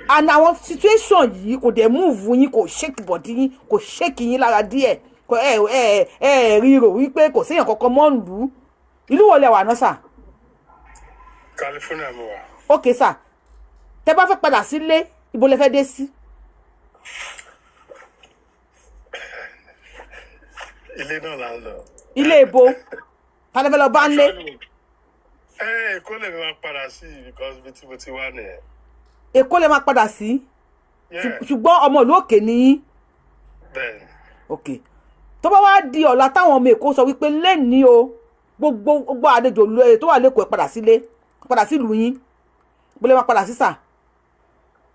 [SPEAKER 1] And àwọn situation yìí kò dẹ̀ move yín, kò shake body yín, kò shake yín lára díẹ̀, kò ẹ rí rò wípé kò séèyàn kankan mọ́ ìlú? Ìlú wo lẹ wà náà, sir?
[SPEAKER 7] California mo wà.
[SPEAKER 1] Ok sir, tẹ bá fẹ́ padà sílé, ibo lẹ fẹ́ dé sí?
[SPEAKER 7] Ilé náà là ń lọ.
[SPEAKER 1] Ilé ibo? Ta lẹ fẹ́ lọ bá ń lé?
[SPEAKER 7] Ẹ Èkó lèmi máa padà sí because ibi tí mo ti wá nìyẹn.
[SPEAKER 1] Èkó lẹ máa padà sí?
[SPEAKER 7] Yeah.
[SPEAKER 1] Ṣùgbọ́n ọmọ ìlú òkè ni yín?
[SPEAKER 7] Bẹ́ẹ̀ni.
[SPEAKER 1] Ok, tó bá wá di ọ̀la táwọn ọmọ Èkó sọ wípé lẹ́ni o, gbogbo gbogbo àlejò tó wà lẹ́kọ̀ọ́, ẹ padà sílé, padà sílùú yín, bó lè máa padà sí, sir?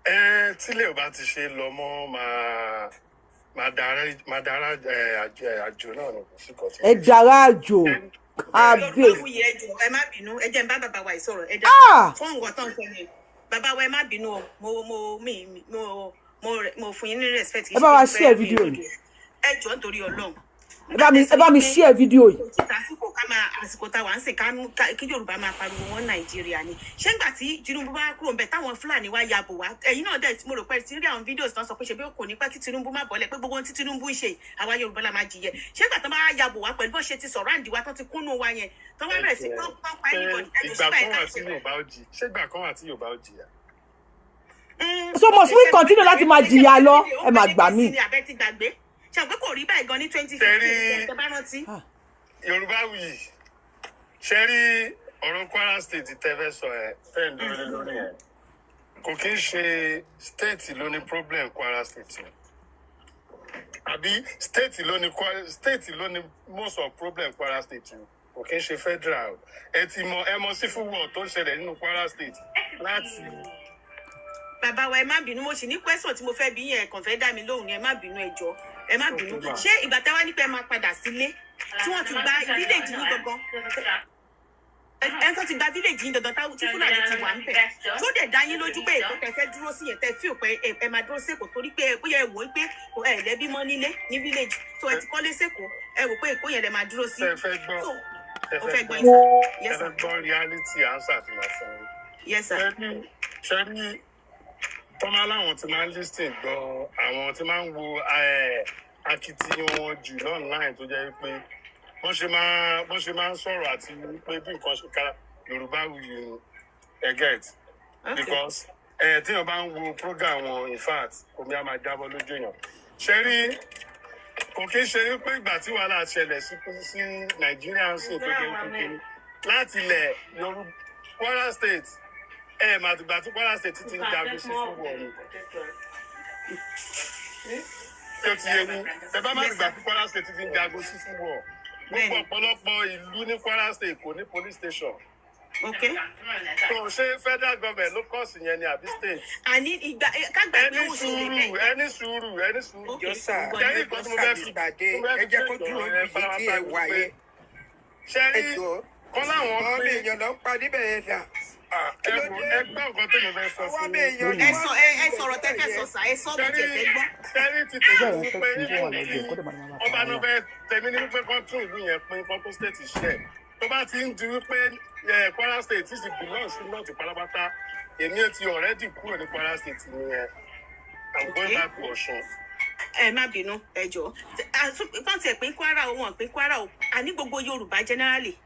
[SPEAKER 7] Ẹ tílé ò bá ti ṣe lọ mọ́, máa dára ẹ àjò náà ni, kò sí kan tí.
[SPEAKER 1] Ẹ dára àjò, kábíyèsí.
[SPEAKER 9] Yorùbá ẹ jọ̀ọ́, ẹ má bínú, ẹ jẹ́ n bá bàbá wa yìí sọ̀rọ̀. Ẹ dá
[SPEAKER 1] Ah!
[SPEAKER 9] fún nǹkan tó ń sọ yẹn. Bàbá wa, ẹ má bínú o, mo mo mi mi- mo mo mo fún yín ní respect. Kì í
[SPEAKER 1] Ẹ bá
[SPEAKER 9] ṣe
[SPEAKER 1] wa
[SPEAKER 9] pé mo fẹ́
[SPEAKER 1] share
[SPEAKER 9] mi
[SPEAKER 1] fídíò yìí.
[SPEAKER 9] Ẹ jọ̀ọ́, nítorí Ọlọ́run.
[SPEAKER 1] Ẹ bá mi share fídíò yìí.
[SPEAKER 9] Kò tí tásìkò ká máa, àsìkò tá wà ń sìn ká kí Yorùbá máa pariwo wọn Nàìjíríà ni. Ṣé ńgbà tí Tinubu bá kúrò ńbẹ̀, táwọn Fúlàní wá ya bò wá, ẹ̀yin náà dẹ̀, mo rò pé ti rí àwọn videos tán sọ pé ṣe bí kò ní pẹ́ kí Tinubu má bọ́lẹ̀, pé gbogbo ohun tí Tinubu ń ṣe, àwa Yorùbá la máa jìyẹ. Ṣé ńgbà tán bá ya bò wá pẹ̀lú bó ṣe ti sọ̀rọ̀ àǹdí wa, tán ti kúnnú wa yẹn, tán wá bẹ̀rẹ̀ sí tán tán pa anybody, ẹjọ́
[SPEAKER 7] Ìgbà
[SPEAKER 9] sígbà
[SPEAKER 7] kan
[SPEAKER 9] yẹn
[SPEAKER 7] wà
[SPEAKER 9] ká
[SPEAKER 7] tí Yorùbá ó jì, ṣé ìgbà kan wà tí Yorùbá ó jìyà?
[SPEAKER 1] So must we continue láti máa jìyà lọ? Ẹ máa gbà mí.
[SPEAKER 9] Abẹ́ ti gbàgbé ṣe àgbẹ̀ kò rí báyìí gan ní 2015, tẹ bá rántí.
[SPEAKER 7] Yorùbá wuyì, ṣe rí ọ̀rọ̀ Kwara State tẹ́ fẹ́ sọ ẹ̀ tẹ́ ń dúró lé lórí ẹ̀, kò kí ń ṣe state ló ní problem Kwara State o, àbí state ló ní Kwara State ló ní most of problem Kwara State o, kò kí ń ṣe federal o. Ẹ ti mọ, ẹ mọ civil war tó ń ṣẹlẹ̀ nínú Kwara State láti.
[SPEAKER 9] Bàbá wa, ẹ má bínú, mo sì ní question tí mo fẹ́ bí yẹn, kàn fẹ́ dá mi lóhùn ni. Ẹ má bínú, ẹ jọ̀ọ́, ẹ má bínú. Ṣé ìgbà táwa ní pé ẹ máa padà sílé, tí wọ́n ti gba village yín gangan, ẹ tó ti gba village yín gangan, tí Fúlàní ti wà ń bẹ̀, tó dẹ̀ dá yín lójú pé Èkó tẹ fẹ́ dúró sí yẹn, tẹ fíò pé ẹ máa dúró sÉkòó, torí pé bóyá ẹ wò ó pé ẹ lẹ́bí mọ́ nílé ní village tó ẹ ti kọ́lé sÉkòó, ẹ wò pé Èkó yẹn lẹ máa dúró sí?
[SPEAKER 7] Ẹ fẹ́ gbọ́?
[SPEAKER 9] So
[SPEAKER 7] Ẹ
[SPEAKER 9] mo fẹ́ gbọ́
[SPEAKER 7] gbọ́
[SPEAKER 9] yín, sir.
[SPEAKER 7] Ẹ
[SPEAKER 9] Yes
[SPEAKER 7] fẹ́
[SPEAKER 9] sir.
[SPEAKER 7] gbọ́ reality answer tí màá fún yín?
[SPEAKER 9] Yes sir.
[SPEAKER 7] Ṣe rí tọ́lá láwọn tí máa ń listen gbọ́, àwọn tí máa ń wo akitiyan wọn jù online, tó jẹ́ pé wọ́n ṣe máa ń sọ̀rọ̀ àti pé bí nǹkan ṣe ká Yorùbá wuyì ni ẹ get. Because tíyàn bá ń wo program wọn, in fact, omi á máa jábọ́ lójú èèyàn. Ṣe rí, kò kí ń ṣe wípé ìgbà tí wàhálà ṣẹlẹ̀ sí Nàìjíríà ń sìn tó jẹ́ kékeré láti ilẹ̀ Yorùbá, Kwara State, ẹ mà àtìgbà tí Kwara State ti ń jagun sí fún wọn ni tí ó ti yé yín. Ẹ bá má gbà tí Kwara State ti ń jagun sí fún wọn, gbogbo ọ̀pọ̀lọpọ̀ ìlú ní Kwara State kò ní police station. Tó ṣe federal government ló kọ̀ sí yẹn ni àbí state?
[SPEAKER 9] Àní ìgbà ká gbà pé
[SPEAKER 7] Ẹni
[SPEAKER 9] ó ṣe lè
[SPEAKER 7] sùúrù,
[SPEAKER 9] bẹ́ẹ̀.
[SPEAKER 7] ẹni sùúrù, ẹni sùúrù.
[SPEAKER 11] Jọ́sà.
[SPEAKER 7] Ṣẹ́rí nǹkan tí mo fẹ́ fi
[SPEAKER 11] Ìpàdé
[SPEAKER 7] mo fẹ́
[SPEAKER 11] ẹ
[SPEAKER 7] fi
[SPEAKER 11] jẹ́ kó
[SPEAKER 7] break
[SPEAKER 11] dúró
[SPEAKER 7] ọ̀rọ̀ yẹn
[SPEAKER 11] níbi tí ẹ
[SPEAKER 7] pátápátá
[SPEAKER 11] wà
[SPEAKER 7] ni pé
[SPEAKER 11] yẹn.
[SPEAKER 7] ṣẹ́rí
[SPEAKER 11] Ẹ jọ̀ọ́,
[SPEAKER 7] kọ́ láwọn
[SPEAKER 11] ọmọ
[SPEAKER 7] pé
[SPEAKER 11] èèyàn ló ń pa níbẹ̀ yẹn dà.
[SPEAKER 7] Ẹ wò, ẹ gbọ́ nǹkan tó mi fẹ́ sọ
[SPEAKER 11] Wá
[SPEAKER 7] fún
[SPEAKER 11] bẹ̀
[SPEAKER 7] yín.
[SPEAKER 11] èèyàn ni
[SPEAKER 9] Ẹ
[SPEAKER 11] wọ́n
[SPEAKER 9] sọ, ẹ sọ̀rọ̀ tẹ́ fẹ́ sọ sà, ẹ sọ bó tiẹ̀ fẹ́ gbọ́.
[SPEAKER 7] Ṣẹ́rí ti tèmi ní pé tí ọba náà fẹ́ tèmi ní pé kán tún ìlú yẹn pín, kán tún state ṣe, tó bá ti ń di wípé Kwara State ti belong sí north pátápátá, èmi ti already kúrò ní Kwara State nìyẹn. I'm going back to Ọ̀ṣun.
[SPEAKER 9] Ẹ má bínú, ẹ jọ̀ọ́, kàn tiẹ̀ pín Kwara o, wọn pín Kwara o, àní gbogbo Yorùbá generally,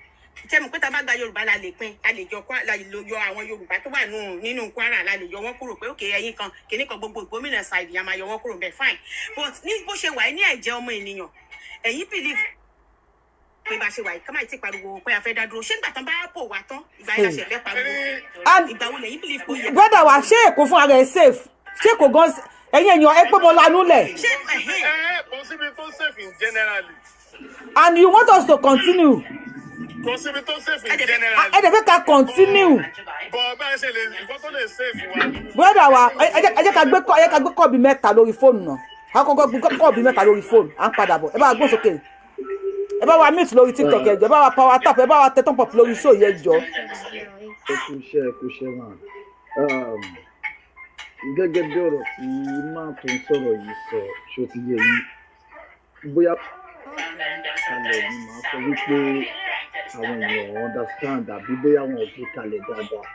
[SPEAKER 9] tẹ́ mọ̀ pé tá a bá gba Yorùbá la lè pín, a lè yọ la lè yọ àwọn Yorùbá tó wà nínú Kwara, la lè yọ wọn kúrò pé òkè ẹ̀yin kan kìíní kan, gbogbo gómìnà side yẹn a máa yọ wọn kúrò bẹ́ẹ̀, fine. But ní bó ṣe wà ní ẹ̀jẹ̀ ọmọ ènìyàn, ẹ̀yin believe pé bá ṣe wà yìí, ká má ti pariwo pé a fẹ́ dá dúró. Ṣé ìgbà tán bá bò wá tán, ìgbà yẹn la ṣe fẹ́ pariwo?
[SPEAKER 1] And
[SPEAKER 9] Ìgbà wo lẹ̀yin believe kó yẹ?
[SPEAKER 1] Brother wa, ṣé Èkó fún ara ẹ safe? Ṣé Èkó gan, ẹ̀yin èèyàn, ẹ pé mo lanú lẹ̀?
[SPEAKER 9] Ṣé ẹ̀hẹ́n.
[SPEAKER 7] Ẹ kò síbi tó safe in generally.
[SPEAKER 1] And you want us to continue?
[SPEAKER 7] Kò síbi tó safe in generally.
[SPEAKER 1] Ẹ dẹ̀ fẹ́ ká continue?
[SPEAKER 7] Bọ̀ bá ẹ ṣe lè nǹkan tó lè safe wa.
[SPEAKER 1] Brother wa, ẹ jẹ́ ká gbé kọ́, ẹ jẹ́ ká gbé kọ́ọ̀bì mẹ́ta lórí fóònù náà. Àkọ́kọ́ gbé kọ́ bí mẹ́ta lórí fóònù. À ń padà bọ̀. Ẹ bá wa gbóhùn sókè, ẹ bá wa mute lórí TikTok, ẹ jọ̀ọ́. Ẹ bá wa power tap, ẹ bá wa tẹ thumb up lórí show yẹn, jọ̀ọ́.
[SPEAKER 11] Ẹ kú iṣẹ́, ẹ kú iṣẹ́ náà. Gẹ́gẹ́ bí ọ̀rọ̀ tí máa tó ń sọ̀rọ̀ yìí sọ, ṣó ti yé yín? Bóyá kalẹ̀ ni màá sọ wípé àwọn èèyàn understand, àbí bóyá wọn ò gbé kalẹ̀ dáadáa.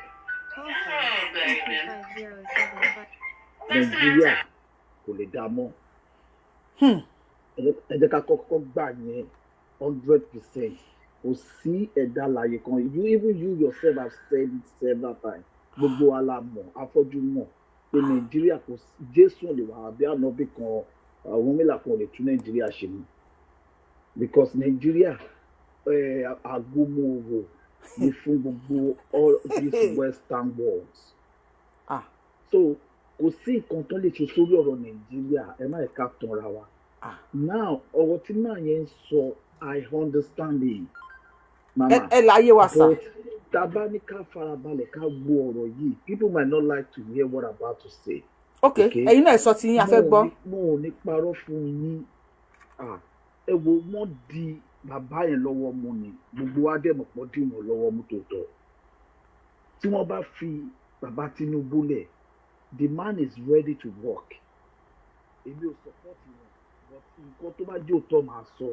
[SPEAKER 11] Nàìjíríà kò lè dá mọ́. Ẹ jẹ́ ká kọ́kọ́ gbà yẹn 100%. Kò sí ẹ̀dá alààyè kan. You, even you yourself have said it several times. Gbogbo wa la mọ̀, afọ́jú mọ̀ pé Nàìjíríà kò sí. Jésù lè wà, àbí ànábì kan, àwọn mélòó kan ò lè tún Nàìjíríà ṣe mọ́, because Nàìjíríà agbómòwò ni fún gbogbo all these western worlds. So kò sí nǹkan tó lè ṣe sórí ọ̀rọ̀ Nàìjíríà. Ẹ má ẹ̀ka tanra wa. Now, ọ̀rọ̀ tí màá yẹn ń sọ, I understand him, mama.
[SPEAKER 1] Ẹ láyé wa sà.
[SPEAKER 11] But tá a bá ní ká farabalẹ̀ ká gbọ́ ọ̀rọ̀ yìí, people might not like to hear what I'm about to say.
[SPEAKER 1] Ok, ẹ̀yin náà sọ ti yín, a fẹ́ gbọ́.
[SPEAKER 11] Mo ò ní parọ́ fún yín. Ah, ẹ wo, wọ́n di bàbá yẹn lọ́wọ́ mú ni. Gbogbo wa dẹ̀ mọ̀ pọ̀ dì wọ́n lọ́wọ́ mú tòótọ́. Tí wọ́n bá fi bàbá Tinubu lẹ̀, the man is ready to work. Èmi ò support wọn, but nǹkan tó bá jẹ́ òótọ́ máa sọ.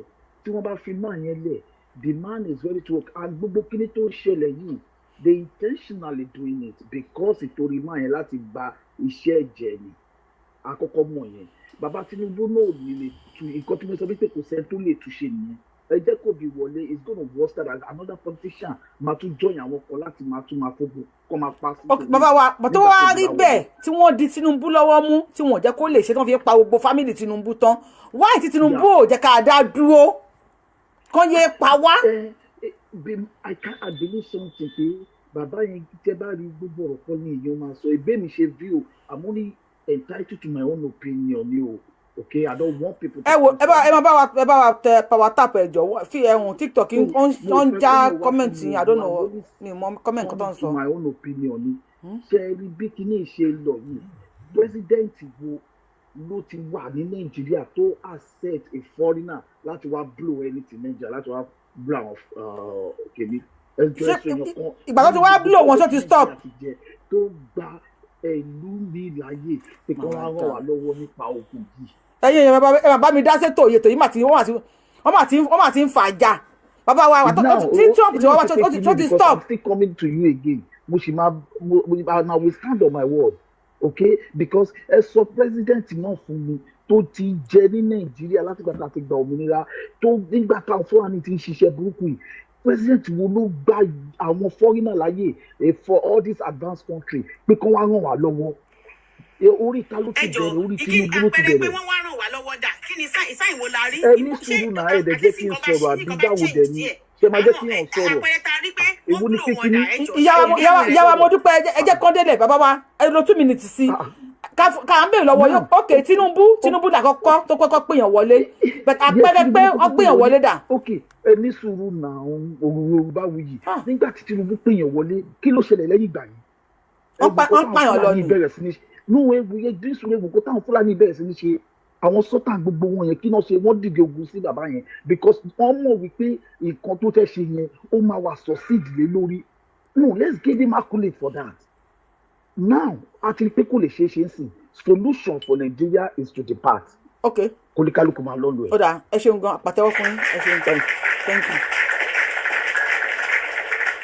[SPEAKER 11] Tí wọ́n bá fi man yẹn lẹ̀, the man is ready to work, and gbogbo kíní tó ń ṣẹlẹ̀ yìí, they intentionally doing it because ìtorí man yẹn láti gba iṣẹ́ ẹ̀jẹ̀ ni. Àkọ́kọ́ mọ̀ yẹn, bàbá Tinubu náà ò ní lè tu nǹkan tí mo sọ wípé kò sẹ́ni tó lè túṣe nìyẹn. Ẹ jẹ́ kó bí wọlé, it's gonna worse than another politician máa tún join àwọn kan láti máa tún máa fógun kọ́ máa pa sí.
[SPEAKER 1] Ok, bàbá wa, bàtọ́ wá rí bẹ́ẹ̀ tí wọ́n di Tinubu lọ́wọ́ mú, tí wọ́n jẹ́ kó lè ṣe, tí wọ́n fi pa gbogbo family Tinubu tán, wáyé tí Tinubu ò jẹ́ ká dá dúró kán yé pa wá?
[SPEAKER 11] I can't, I believe something pé bàbá yẹn, tẹ́ bá rí gbogbo ọ̀rọ̀ kan ní èèyàn máa sọ ìbé mi ṣe view. I'm only entitled to my own opinion ni o. Okay, I don't want people to.
[SPEAKER 1] Ẹ wo, ẹ bá ẹ máa bá wa, ẹ bá wa tẹ power tap, ẹ jọ̀ọ́. Fi ẹhùn TikTok ń ń já comment yín. I don't know, mi mọ comment kan tó ń sọ.
[SPEAKER 11] To my own opinion ni. Ṣe rí bí kinní ṣe lọ yìí, president wo ló ti wà ní Nàìjíríà tó accept a foreigner láti wá blow anything Nàìjíríà, láti wá blow àwọn kìíní? Ẹjọ́, ẹsọ èèyàn kan.
[SPEAKER 1] Ìgbà tó ti wá blow wọn, tó ti stop.
[SPEAKER 11] Tó gba ìlú mi láàyè pé kí wọ́n ràn wá lọ́wọ́ nípa ogun yìí.
[SPEAKER 1] Ẹ̀yin èèyàn, ẹ máa bá mi dá sétò ètò yìí. Mà tí wọ́n mà ti ń fà já. Bàbá wa, tí Trump ti wá wá, tó ti stop.
[SPEAKER 11] I'm still coming to you again. Mo sì máa mo and I will stand on my word, okay? Because ẹ sọ president náà fún mi tó ti jẹ ní Nàìjíríà láti gbà tá a ti gba òmìnira, tó nígbà táwọn Fúlàní ti ń ṣiṣẹ́ burúkú yìí, president wo ló gba àwọn foreigner láyè for all these advanced country pé kán wá ràn wá lọ́wọ́? Orí ta ló ti bẹ̀rẹ̀? Orí Tinubu ló ti
[SPEAKER 9] Àpẹẹrẹ pé
[SPEAKER 11] bẹ̀rẹ̀.
[SPEAKER 9] wọ́n wá ràn wá lọ́wọ́ dà, kí ni sáìn wo la rí?
[SPEAKER 11] Ẹ ní sùúrù náà, ẹ dẹ̀ jẹ́ kí n sọ̀rọ̀, àbí báwo dẹ̀ ni ṣe máa jẹ́ kí n sọ̀rọ̀? Èwo ni kékeré?
[SPEAKER 1] Ìyá wa, mo dúpẹ́. Ẹ jẹ́ kán délẹ̀. Bàbá wa, ẹ lo 2 minutes sí ká à ń bèèrè lọ́wọ́ yóò. Ok, Tinubu làkọ́kọ́ tó kọ́kọ́ pèèyàn wọlé, but àpẹẹrẹ pé wọ́n pèèyàn wọlé dà?
[SPEAKER 11] Ok, ẹ ní sùúrù náà. Yorùbá wuyì, nígbà tí Tinubu pèèyàn wọlé, kí ló ṣẹlẹ̀ lẹ́yìn ìgbà yìí?
[SPEAKER 1] Wọ́n pààyàn lọ ni.
[SPEAKER 11] Bẹ̀rẹ̀ sí ní nú ewu yẹn. Ní sùúrù, ewu kó táwọn Fúlàní bẹ̀rẹ̀ sí ní ṣe, àwọn sọ́tà gbogbo wọn yẹn, kí náà ṣe? Wọ́n dìde ogun sí bàbá yẹn because wọ́n mọ̀ wípé nǹkan tó fẹ́ ṣe yẹn, ó máa wà succeed lé lórí. No, let's give him accolade for that. Now, a ti rí pé kò lè ṣeé ṣe ń sìn. Solution for Nigeria is to depart.
[SPEAKER 1] Ok.
[SPEAKER 11] Kóníkálukú máa lọ́lọ́ ẹ̀.
[SPEAKER 1] Ó dáa, ẹ ṣeun gan, àpàtẹ́wọ́ fún yín. Ẹ ṣeun, thank you.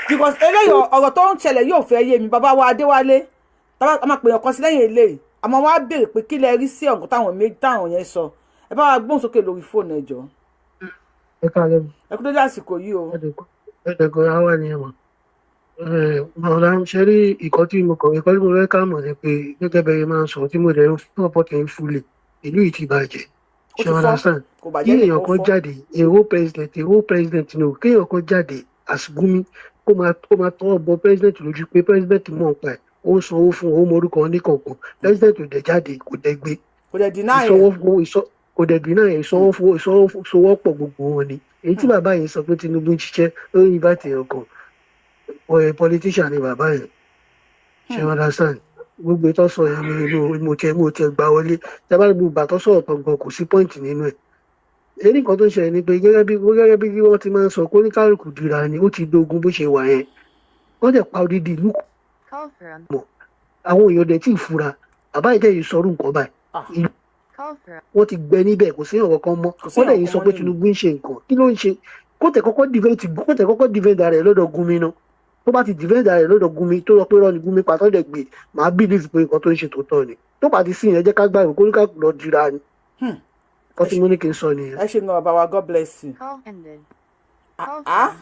[SPEAKER 1] Because eléyìí, ọ̀rọ̀ tó ń ṣẹlẹ̀ yóò fẹ́ yé mi. Bàbá wa Adéwálé, tábà a máa pè yàn kan sí lẹ́yìn eléyìí, àmọ́ wọ́n á béèrè pé kí lẹ rí sí ọ̀gán táwọn méjì táwọn yẹn sọ. Ẹ bá wa gbóhùn sókè lórí fóònù, ẹ jọ̀ọ́.
[SPEAKER 12] Ẹ káalẹ́.
[SPEAKER 1] Ẹ kú dédé àsìkò yìí o.
[SPEAKER 12] Ẹ̀ẹ́dẹ̀gbọ̀n àwa ni ẹ mọ̀. Ọ̀la ṣe rí ìkọ́ tí mo kọ̀, ìkọ́ tí mo fẹ́ ká mọ̀ ni pé gẹ́gẹ́ bẹ́ẹ̀ máa ń sọ, tí mo dẹ̀ ń support ń fúlẹ̀, ìlú yìí ti bàjẹ́.
[SPEAKER 1] Ó
[SPEAKER 12] Ṣe
[SPEAKER 1] ti fọ́.
[SPEAKER 12] Understand?
[SPEAKER 1] Kò
[SPEAKER 12] Kí
[SPEAKER 1] bàjẹ́
[SPEAKER 12] èèyàn
[SPEAKER 1] nìkan
[SPEAKER 12] kan
[SPEAKER 1] fọ́.
[SPEAKER 12] jáde, èrò president, èrò president ni o, kéèyàn kan jáde as Gumi, kó máa tọwọ́ bọ president lójú pé president mọ̀ nípa ẹ̀, ó ń sanwó fún un, ó mọ orúkọ oníkọ̀ọ̀kan. President ò dẹ̀ jáde, kò dẹ̀ gbé.
[SPEAKER 1] Kò dẹ̀ deny ẹ̀.
[SPEAKER 12] Kò dẹ̀ deny ẹ̀. Ìsọwọ́pọ̀ gbogbo wọn ni. Èyí tí bàbá yìí sọ pé Tinubu ń ṣiṣẹ́ lórí ìbátì ọkàn, politician ni bàbá yẹn. Ṣe understand? Gbogbo ìtọ́ sọ yẹn ni mo tẹ gbà wọlé. Tẹ bá rí gbogbo àtọ́ sọ̀rọ̀ tán gan, kò sí point nínú ẹ̀. Èyí nǹkan tó ń ṣẹlẹ̀ ni pé gẹ́gẹ́ bí wọ́n ti máa ń sọ, kó ní kálukú dira ni, ó ti dogun bó ṣe wà yẹn. Wọ́n dẹ̀ pa odidi ìlú mọ̀, àwọn èèyàn dẹ̀ tí ì fura. Bàbá ìdẹ́ yìí sọrú nǹkan báyìí, ìlú wọ́n ti gbẹ níbẹ̀, kò sí ọ̀rọ̀ kan mọ́.
[SPEAKER 1] Kò sí
[SPEAKER 12] Wọ́n dẹ̀
[SPEAKER 1] ọ̀rọ̀
[SPEAKER 12] yìí
[SPEAKER 1] kan
[SPEAKER 12] sọ
[SPEAKER 1] mọ́
[SPEAKER 12] pé
[SPEAKER 1] nínú.
[SPEAKER 12] Tinubu ń ṣe nǹkan, kí ló ń ṣe? Kó tẹ̀ kọ́kọ́ defend ara ẹ̀ lọ́dọ̀ Gumi náà. Tó bá ti defend ara ẹ̀ lọ́dọ̀ Gumi, tó lọ pé rọ́ ni Gumi pa, tó dẹ̀ gbé, màá believe pé nǹkan tó ń ṣe tó tọ́ ni. Tó bá ti sí yẹn, jẹ́ ká gbàgbé kó ní ká lọ dira ni. Kọ́ tí mo ní kí n sọ nìyẹn.
[SPEAKER 1] Ẹ ṣe gan, bàbá wa, God bless you. Ah,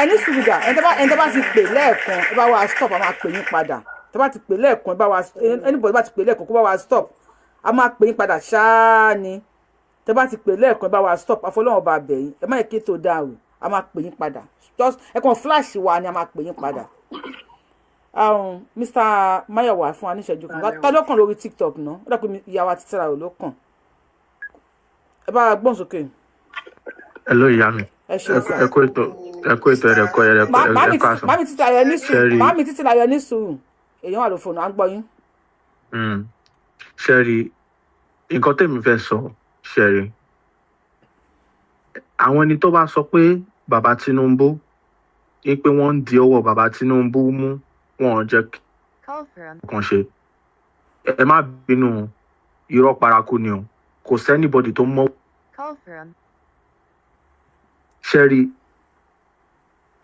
[SPEAKER 1] ẹni sùúrù, ẹni tó bá ti pè lẹ́ẹ̀kan, ẹ bá wa stop, a máa pè yín padà. Tó bá ti pè lẹ́ẹ̀kan, ẹ bá wa, anybody bá ti pè lẹ́ẹ̀kan, kó bá wa stop, a máa pè yín padà ṣáá ni. Tó bá ti pè lẹ́ẹ̀kan, ẹ bá wa stop, àfọlọ́wọ́n bá bẹ̀ yín, ẹ má yẹ kí ètò dàrú. A máa pè yín padà, just ẹ kàn flash wa ni, a máa pè yín padà. Mr. Mayowa, fún wa níṣẹ́jú kan. Ta ló kàn lórí TikTok náà? Ó dà pé ìyá wa títí ra ò ló kàn. Ẹ bá wa gbọ́n sókè.
[SPEAKER 13] Hello, ìyá mi.
[SPEAKER 1] Ẹ ṣeun sir.
[SPEAKER 13] Ẹ kú ètò, ẹ kú ètò, ẹ̀rẹ̀kọ́ ẹ̀rẹ̀kọ́
[SPEAKER 1] Màámi.
[SPEAKER 13] ẹ káàsán.
[SPEAKER 1] Màámi títí ayọ̀ ní sùúrù.
[SPEAKER 13] Ṣẹ́rí.
[SPEAKER 1] Màámi títí ayọ̀ ní sùúrù, èèyàn wà ló fóònù, à ń gbọ́ yín.
[SPEAKER 13] Ṣẹ́rí, nǹkan tèmi fẹ́ sọ, ṣẹ́rí, àwọn ẹni tó bá sọ pé bàbá Tinubu ní pé wọ́n ń di ọwọ́ bàbá Tinubu mú, wọn ò jẹ́ kàn ṣe. Ẹ má bínú, irọ́ paraku ni o. Kò sí anybody tó mọ̀. Ṣẹ́rí,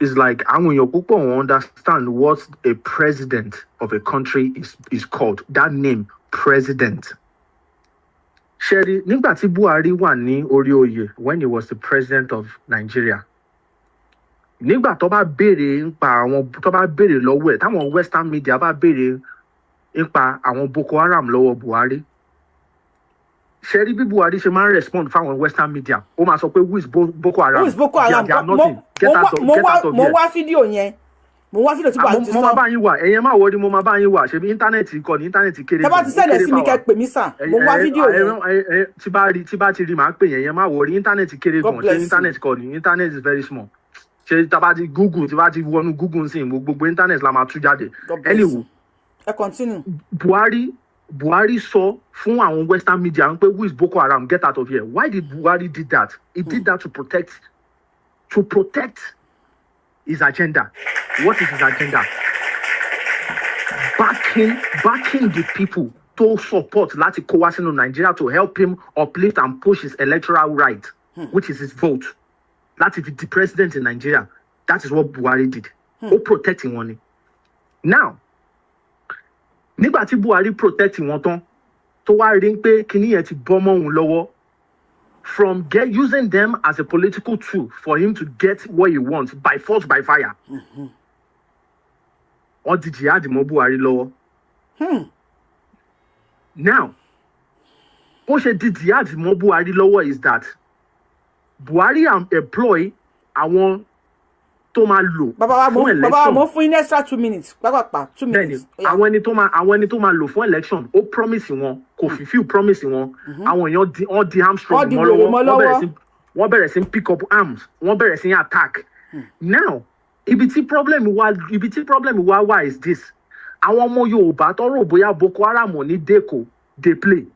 [SPEAKER 13] it's like àwọn èèyàn púpọ̀ wọ́n understand what a president of a country is called, that name, president. Ṣẹ́rí, nígbà tí Buhari wà ní orí oyè, when he was the president of Nigeria, nígbà tó bá béèrè nípa àwọn, tó bá béèrè lọ́wọ́ ẹ̀, táwọn western media bá béèrè nípa àwọn Boko Haram lọ́wọ́ Buhari, ṣẹ́rí, bí Buhari ṣe máa ń respond fáwọn western media, ó máa sọ pé, "Who is Boko Haram?"
[SPEAKER 1] Who is Boko Haram?
[SPEAKER 13] They are nothing. Get out of,
[SPEAKER 1] Mo
[SPEAKER 13] get
[SPEAKER 1] wá
[SPEAKER 13] out of
[SPEAKER 1] mo
[SPEAKER 13] here.
[SPEAKER 1] wá fídíò yẹn, mo wá fídíò tí
[SPEAKER 13] Ah,
[SPEAKER 1] Buhari ti
[SPEAKER 13] mo máa
[SPEAKER 1] sọ.
[SPEAKER 13] bá yín wà, ẹ̀yin má worry, mo máa bá yín wà. Ṣebí internet kọ́ ni, internet kéré
[SPEAKER 1] Tẹ́ bá
[SPEAKER 13] gan,
[SPEAKER 1] ti
[SPEAKER 13] ó
[SPEAKER 1] send ẹ̀
[SPEAKER 13] kéré
[SPEAKER 1] sí mi,
[SPEAKER 13] fáwa.
[SPEAKER 1] kẹ́ pè mí sà, mo wá fídíò yẹn.
[SPEAKER 13] Tí bá rí, tí bá ti rí, màá pè yẹn. Yẹn má worry, internet kéré
[SPEAKER 1] God
[SPEAKER 13] gan. Ṣé
[SPEAKER 1] bless you.
[SPEAKER 13] internet kọ́ ni? Internet is very small. Ṣé tá bá ti Google, tí bá ti wọnú Google sí, gbogbo internet la máa tú jáde.
[SPEAKER 1] God bless
[SPEAKER 13] Anyway,
[SPEAKER 1] you. Ẹ continue.
[SPEAKER 13] Buhari sọ fún àwọn western media pé, "Who is Boko Haram? Get out of here." Why did Buhari did that? He did that to protect his agenda. What is his agenda? Backing the people to support láti kó wá sínú Nigeria to help him uplift and push his electoral right, which is his vote, láti fi di president in Nigeria. That is what Buhari did. Ó protect wọn ni. Now, nígbà tí Buhari protect wọn tán, tó wá rí pé kinní yẹn ti bọ́ mọ́ òun lọ́wọ́, from get using them as a political tool for him to get what he wants by force, by fire, wọ́n di jihad mọ́ Buhari lọ́wọ́. Now, bó ṣe di jihad mọ́ Buhari lọ́wọ́ is that Buhari am employ àwọn tó máa lò
[SPEAKER 1] Bàbá wa, mo
[SPEAKER 13] fún
[SPEAKER 1] bàbá wa,
[SPEAKER 13] election.
[SPEAKER 1] mo fún yín ní extra 2 minutes pápápá, two
[SPEAKER 13] Bẹ́ẹ̀ni.
[SPEAKER 1] minutes. Ó yá.
[SPEAKER 13] Àwọn ẹni tó máa lò fún election, ó promise wọn, kò fulfil promise wọn. Àwọn èèyàn di, wọ́n di Armstrong
[SPEAKER 1] Wọ́n di
[SPEAKER 13] mọ́
[SPEAKER 1] wèrè
[SPEAKER 13] lọ́wọ́.
[SPEAKER 1] mọ́
[SPEAKER 13] Wọ́n bẹ̀rẹ̀
[SPEAKER 1] lọ́wọ́.
[SPEAKER 13] sí, wọ́n bẹ̀rẹ̀ sí pick up arms, wọ́n bẹ̀rẹ̀ sí attack. Now, ibi tí problem wa wà is this: àwọn ọmọ Yorùbá tọrọ bóyá Boko Haram ò ní dẹ́kọ̀ dey play.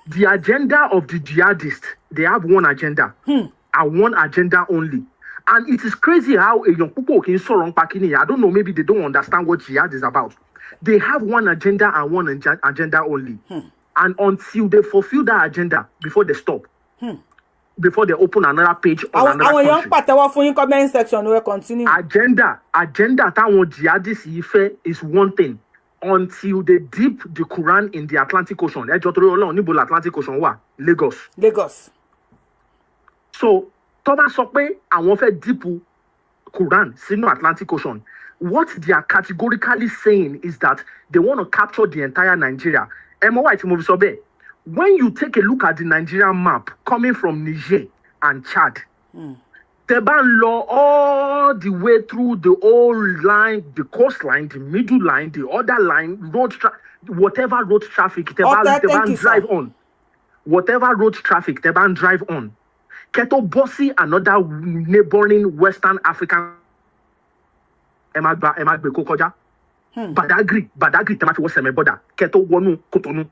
[SPEAKER 13] The agenda of the jihadists, they have one agenda and one agenda only, and it is crazy how èèyàn púpọ̀ kì í sọ̀rọ̀ nípa kíni yẹn. I don't know, maybe they don't understand what jihad is about. They have one agenda and one agenda only, and until they fulfil that agenda before they stop, before they open another page on
[SPEAKER 1] Àwọn
[SPEAKER 13] another
[SPEAKER 1] àwọn èèyàn ń
[SPEAKER 13] country.
[SPEAKER 1] pàtẹ́wọ́ fún yín, comment section ẹ continue.
[SPEAKER 13] Agenda táwọn jihadists yìí fẹ́ is one thing: until they dip the Quran in the Atlantic Ocean. Ẹ jọ, torí Ọlọ́run, níbo la Atlantic Ocean wà? Lagos.
[SPEAKER 1] Lagos.
[SPEAKER 13] So tó bá sọ pé àwọn fẹ́ dip Quran sínú Atlantic Ocean, what they are categorically saying is that they want to capture the entire Nigeria. Ẹ mọ wáyé tí mo fi sọ bẹ́ẹ̀? When you take a look at the Nigerian map coming from Niger and Chad, tẹ bá ń lọ all the way through the whole line, the coastline, the middle line, the other line, whatever road traffic tẹ bá
[SPEAKER 1] Ọ̀tẹ̀,
[SPEAKER 13] tẹ bá
[SPEAKER 1] thank
[SPEAKER 13] ń
[SPEAKER 1] you, sir.
[SPEAKER 13] drive on, whatever road traffic tẹ bá ń drive on, kẹ́ tó bọ́ sí another neighboring Western African, ẹ máa gba, ẹ máa gbé kó kọjá. Badagry, Badagry tẹ́ máa fi wọ Sẹ̀mẹ̀ border kẹ́ tó wọnú Kòtónú.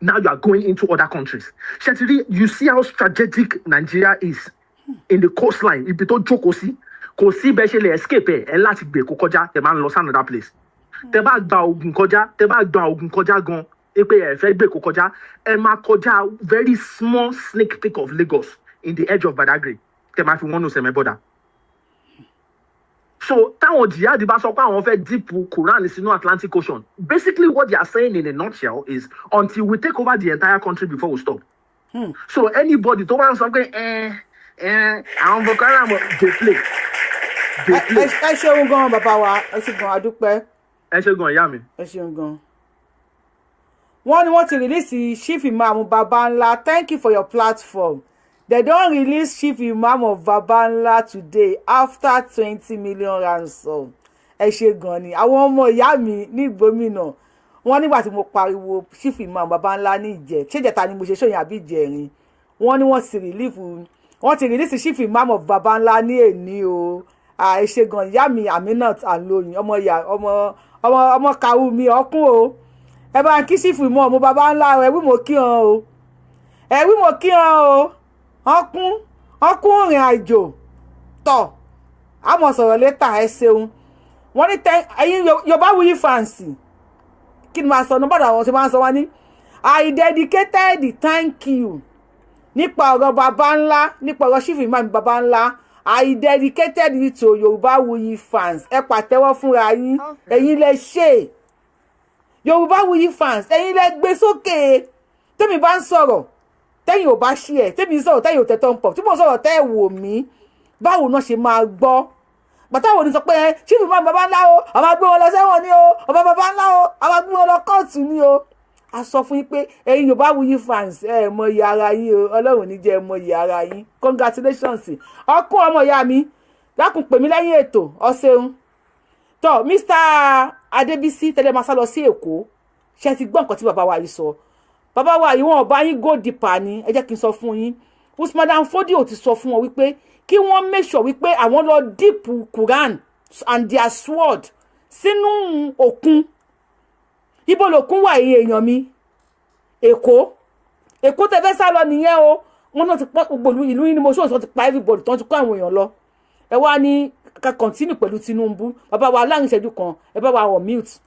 [SPEAKER 13] Now you are going into other countries. Ṣé ti rí? You see how strategic Nigeria is in the coastline. Ibi tó jókòó sí, kò sí bẹ́ẹ̀ ṣe lè escape ẹ̀. Ẹ̀ láti gbé Èkó kọjá, tẹ́ máa ń lọ sí another place. Tẹ́ bá gba Ògùn kọjá, tẹ́ bá gba Ògùn kọjá gan pé ẹ fẹ́ gbé Èkó kọjá, ẹ máa kọjá very small sneak peek of Lagos in the edge of Badagry tẹ́ máa fi wọnú Sẹ̀mẹ̀ border. So táwọn jihadi bá sọ pé àwọn fẹ́ dip Quran sínú Atlantic Ocean, basically what they are saying in a nutshell is, until we take over the entire country before we stop. So anybody tó bá ń sọ pé ẹ ẹ àwọn Boko Haram dey play, dey play.
[SPEAKER 1] Ẹ ṣeun gan, bàbá wa, ẹ ṣe gan, adúpẹ́.
[SPEAKER 13] Ẹ ṣe gan, ìyá mi.
[SPEAKER 1] Ẹ ṣeun gan. Wọ́n ní wọ́n ti release Chief Imam Babanla. Thank you for your platform. They don release Chief Imam of Babanla today after 20 million ransom. Ẹ ṣe gan ni. Àwọn ọmọ ìyá mi ní ìgbómìnà, wọ́n nígbà tí mo pariwo Chief Imam Babanla ní ìjẹ, ṣé ìjẹta ni mo ṣe ṣòyìn àbí ìjẹrin, wọ́n ní wọ́n ti relief, wọ́n ti release Chief Imam of Babanla ní èní o. Ẹ ṣe gan, ìyá mi Aminat Aloyin, ọmọ ìyá ọmọ ọmọ ọmọ kàwú mi ọkùn o. Ẹ bá ń kí Chief Imam Babanla o. Ẹ wí mo kí hàn o, ẹ wí mo kí hàn o. Ọkùn ọkùn ìrìn àjò tọ̀, àmọ̀ sọ̀rọ̀ later. Ẹ ṣeun. Wọ́n ní tẹ ẹ̀yin Yorùbáwùyí fans, kí ni màá sọ nígbàdàn? Àwọn tí wọ́n sọ wọ́n ní I dedicated thank you nípa ọ̀rọ̀ baba ńlá, nípa ọ̀rọ̀ Chief Imam baba ńlá. I dedicated it to Yorùbáwùyí fans. Ẹ pàtẹ́wọ́ fúnra yín. Ẹ̀yin lẹ ṣe, Yorùbáwùyí fans, ẹ̀yin lẹ gbé sókè. Tẹ́mi bá ń sọ̀rọ̀, tẹ́yìn ò bá ṣí ẹ̀, tẹ́mi ń sọ̀rọ̀, tẹ́yìn ò tẹ́ tọ́ ń pọ̀, tí mo sọ̀rọ̀ tẹ́ ẹ̀ wò mí, báwo náà ṣe máa gbọ́? Bàtà wo ni sọ pé ẹ Chief Imam baba ńlá o, àwọn máa gbé wọn lọ sẹ́wọ̀n ni o, ọba baba ńlá o, àwọn máa gbé wọn lọ kóòtù ni o. A sọ fún yín pé ẹ̀yin Yorùbáwùyí fans, ẹ mọ iye ara yín o. Ọlọ́run ní jẹ́ ẹ mọ iye ara yín. Congratulations. Ọkùn ọmọ ìyá mi, dákun pè mí lẹ́yìn ètò. Ọ̀ṣẹ̀un tọ́ Mr Adébísí tẹ́lẹ̀ máa sá lọ sí Èkó. Ṣe ti gbọ́ nǹkan tí bàbá wa yìí sọ? Bàbá wa yìí, wọn ò bá yín go deeper ni. Ẹ jẹ́ kí n sọ fún yín, Usman Dan Fodio ti sọ fún wọn wípé kí wọ́n make sure wípé àwọn lọ dip Quran and their sword sínú òkun. Ibo lòkun wà yìí, èèyàn mi? Èkó, Èkó tẹ fẹ́ sá lọ nìyẹn o. Wọn náà ti pọ́ gbogbo ìlú yìí ni mo ṣòwò ti pa everybody tán, ti kó àwọn èèyàn lọ. Ẹ wá ní ká continue pẹ̀lú Tinubu. Bàbá wa, láàrin ìṣẹ́jú kan, ẹ bá wa wọ̀ mute.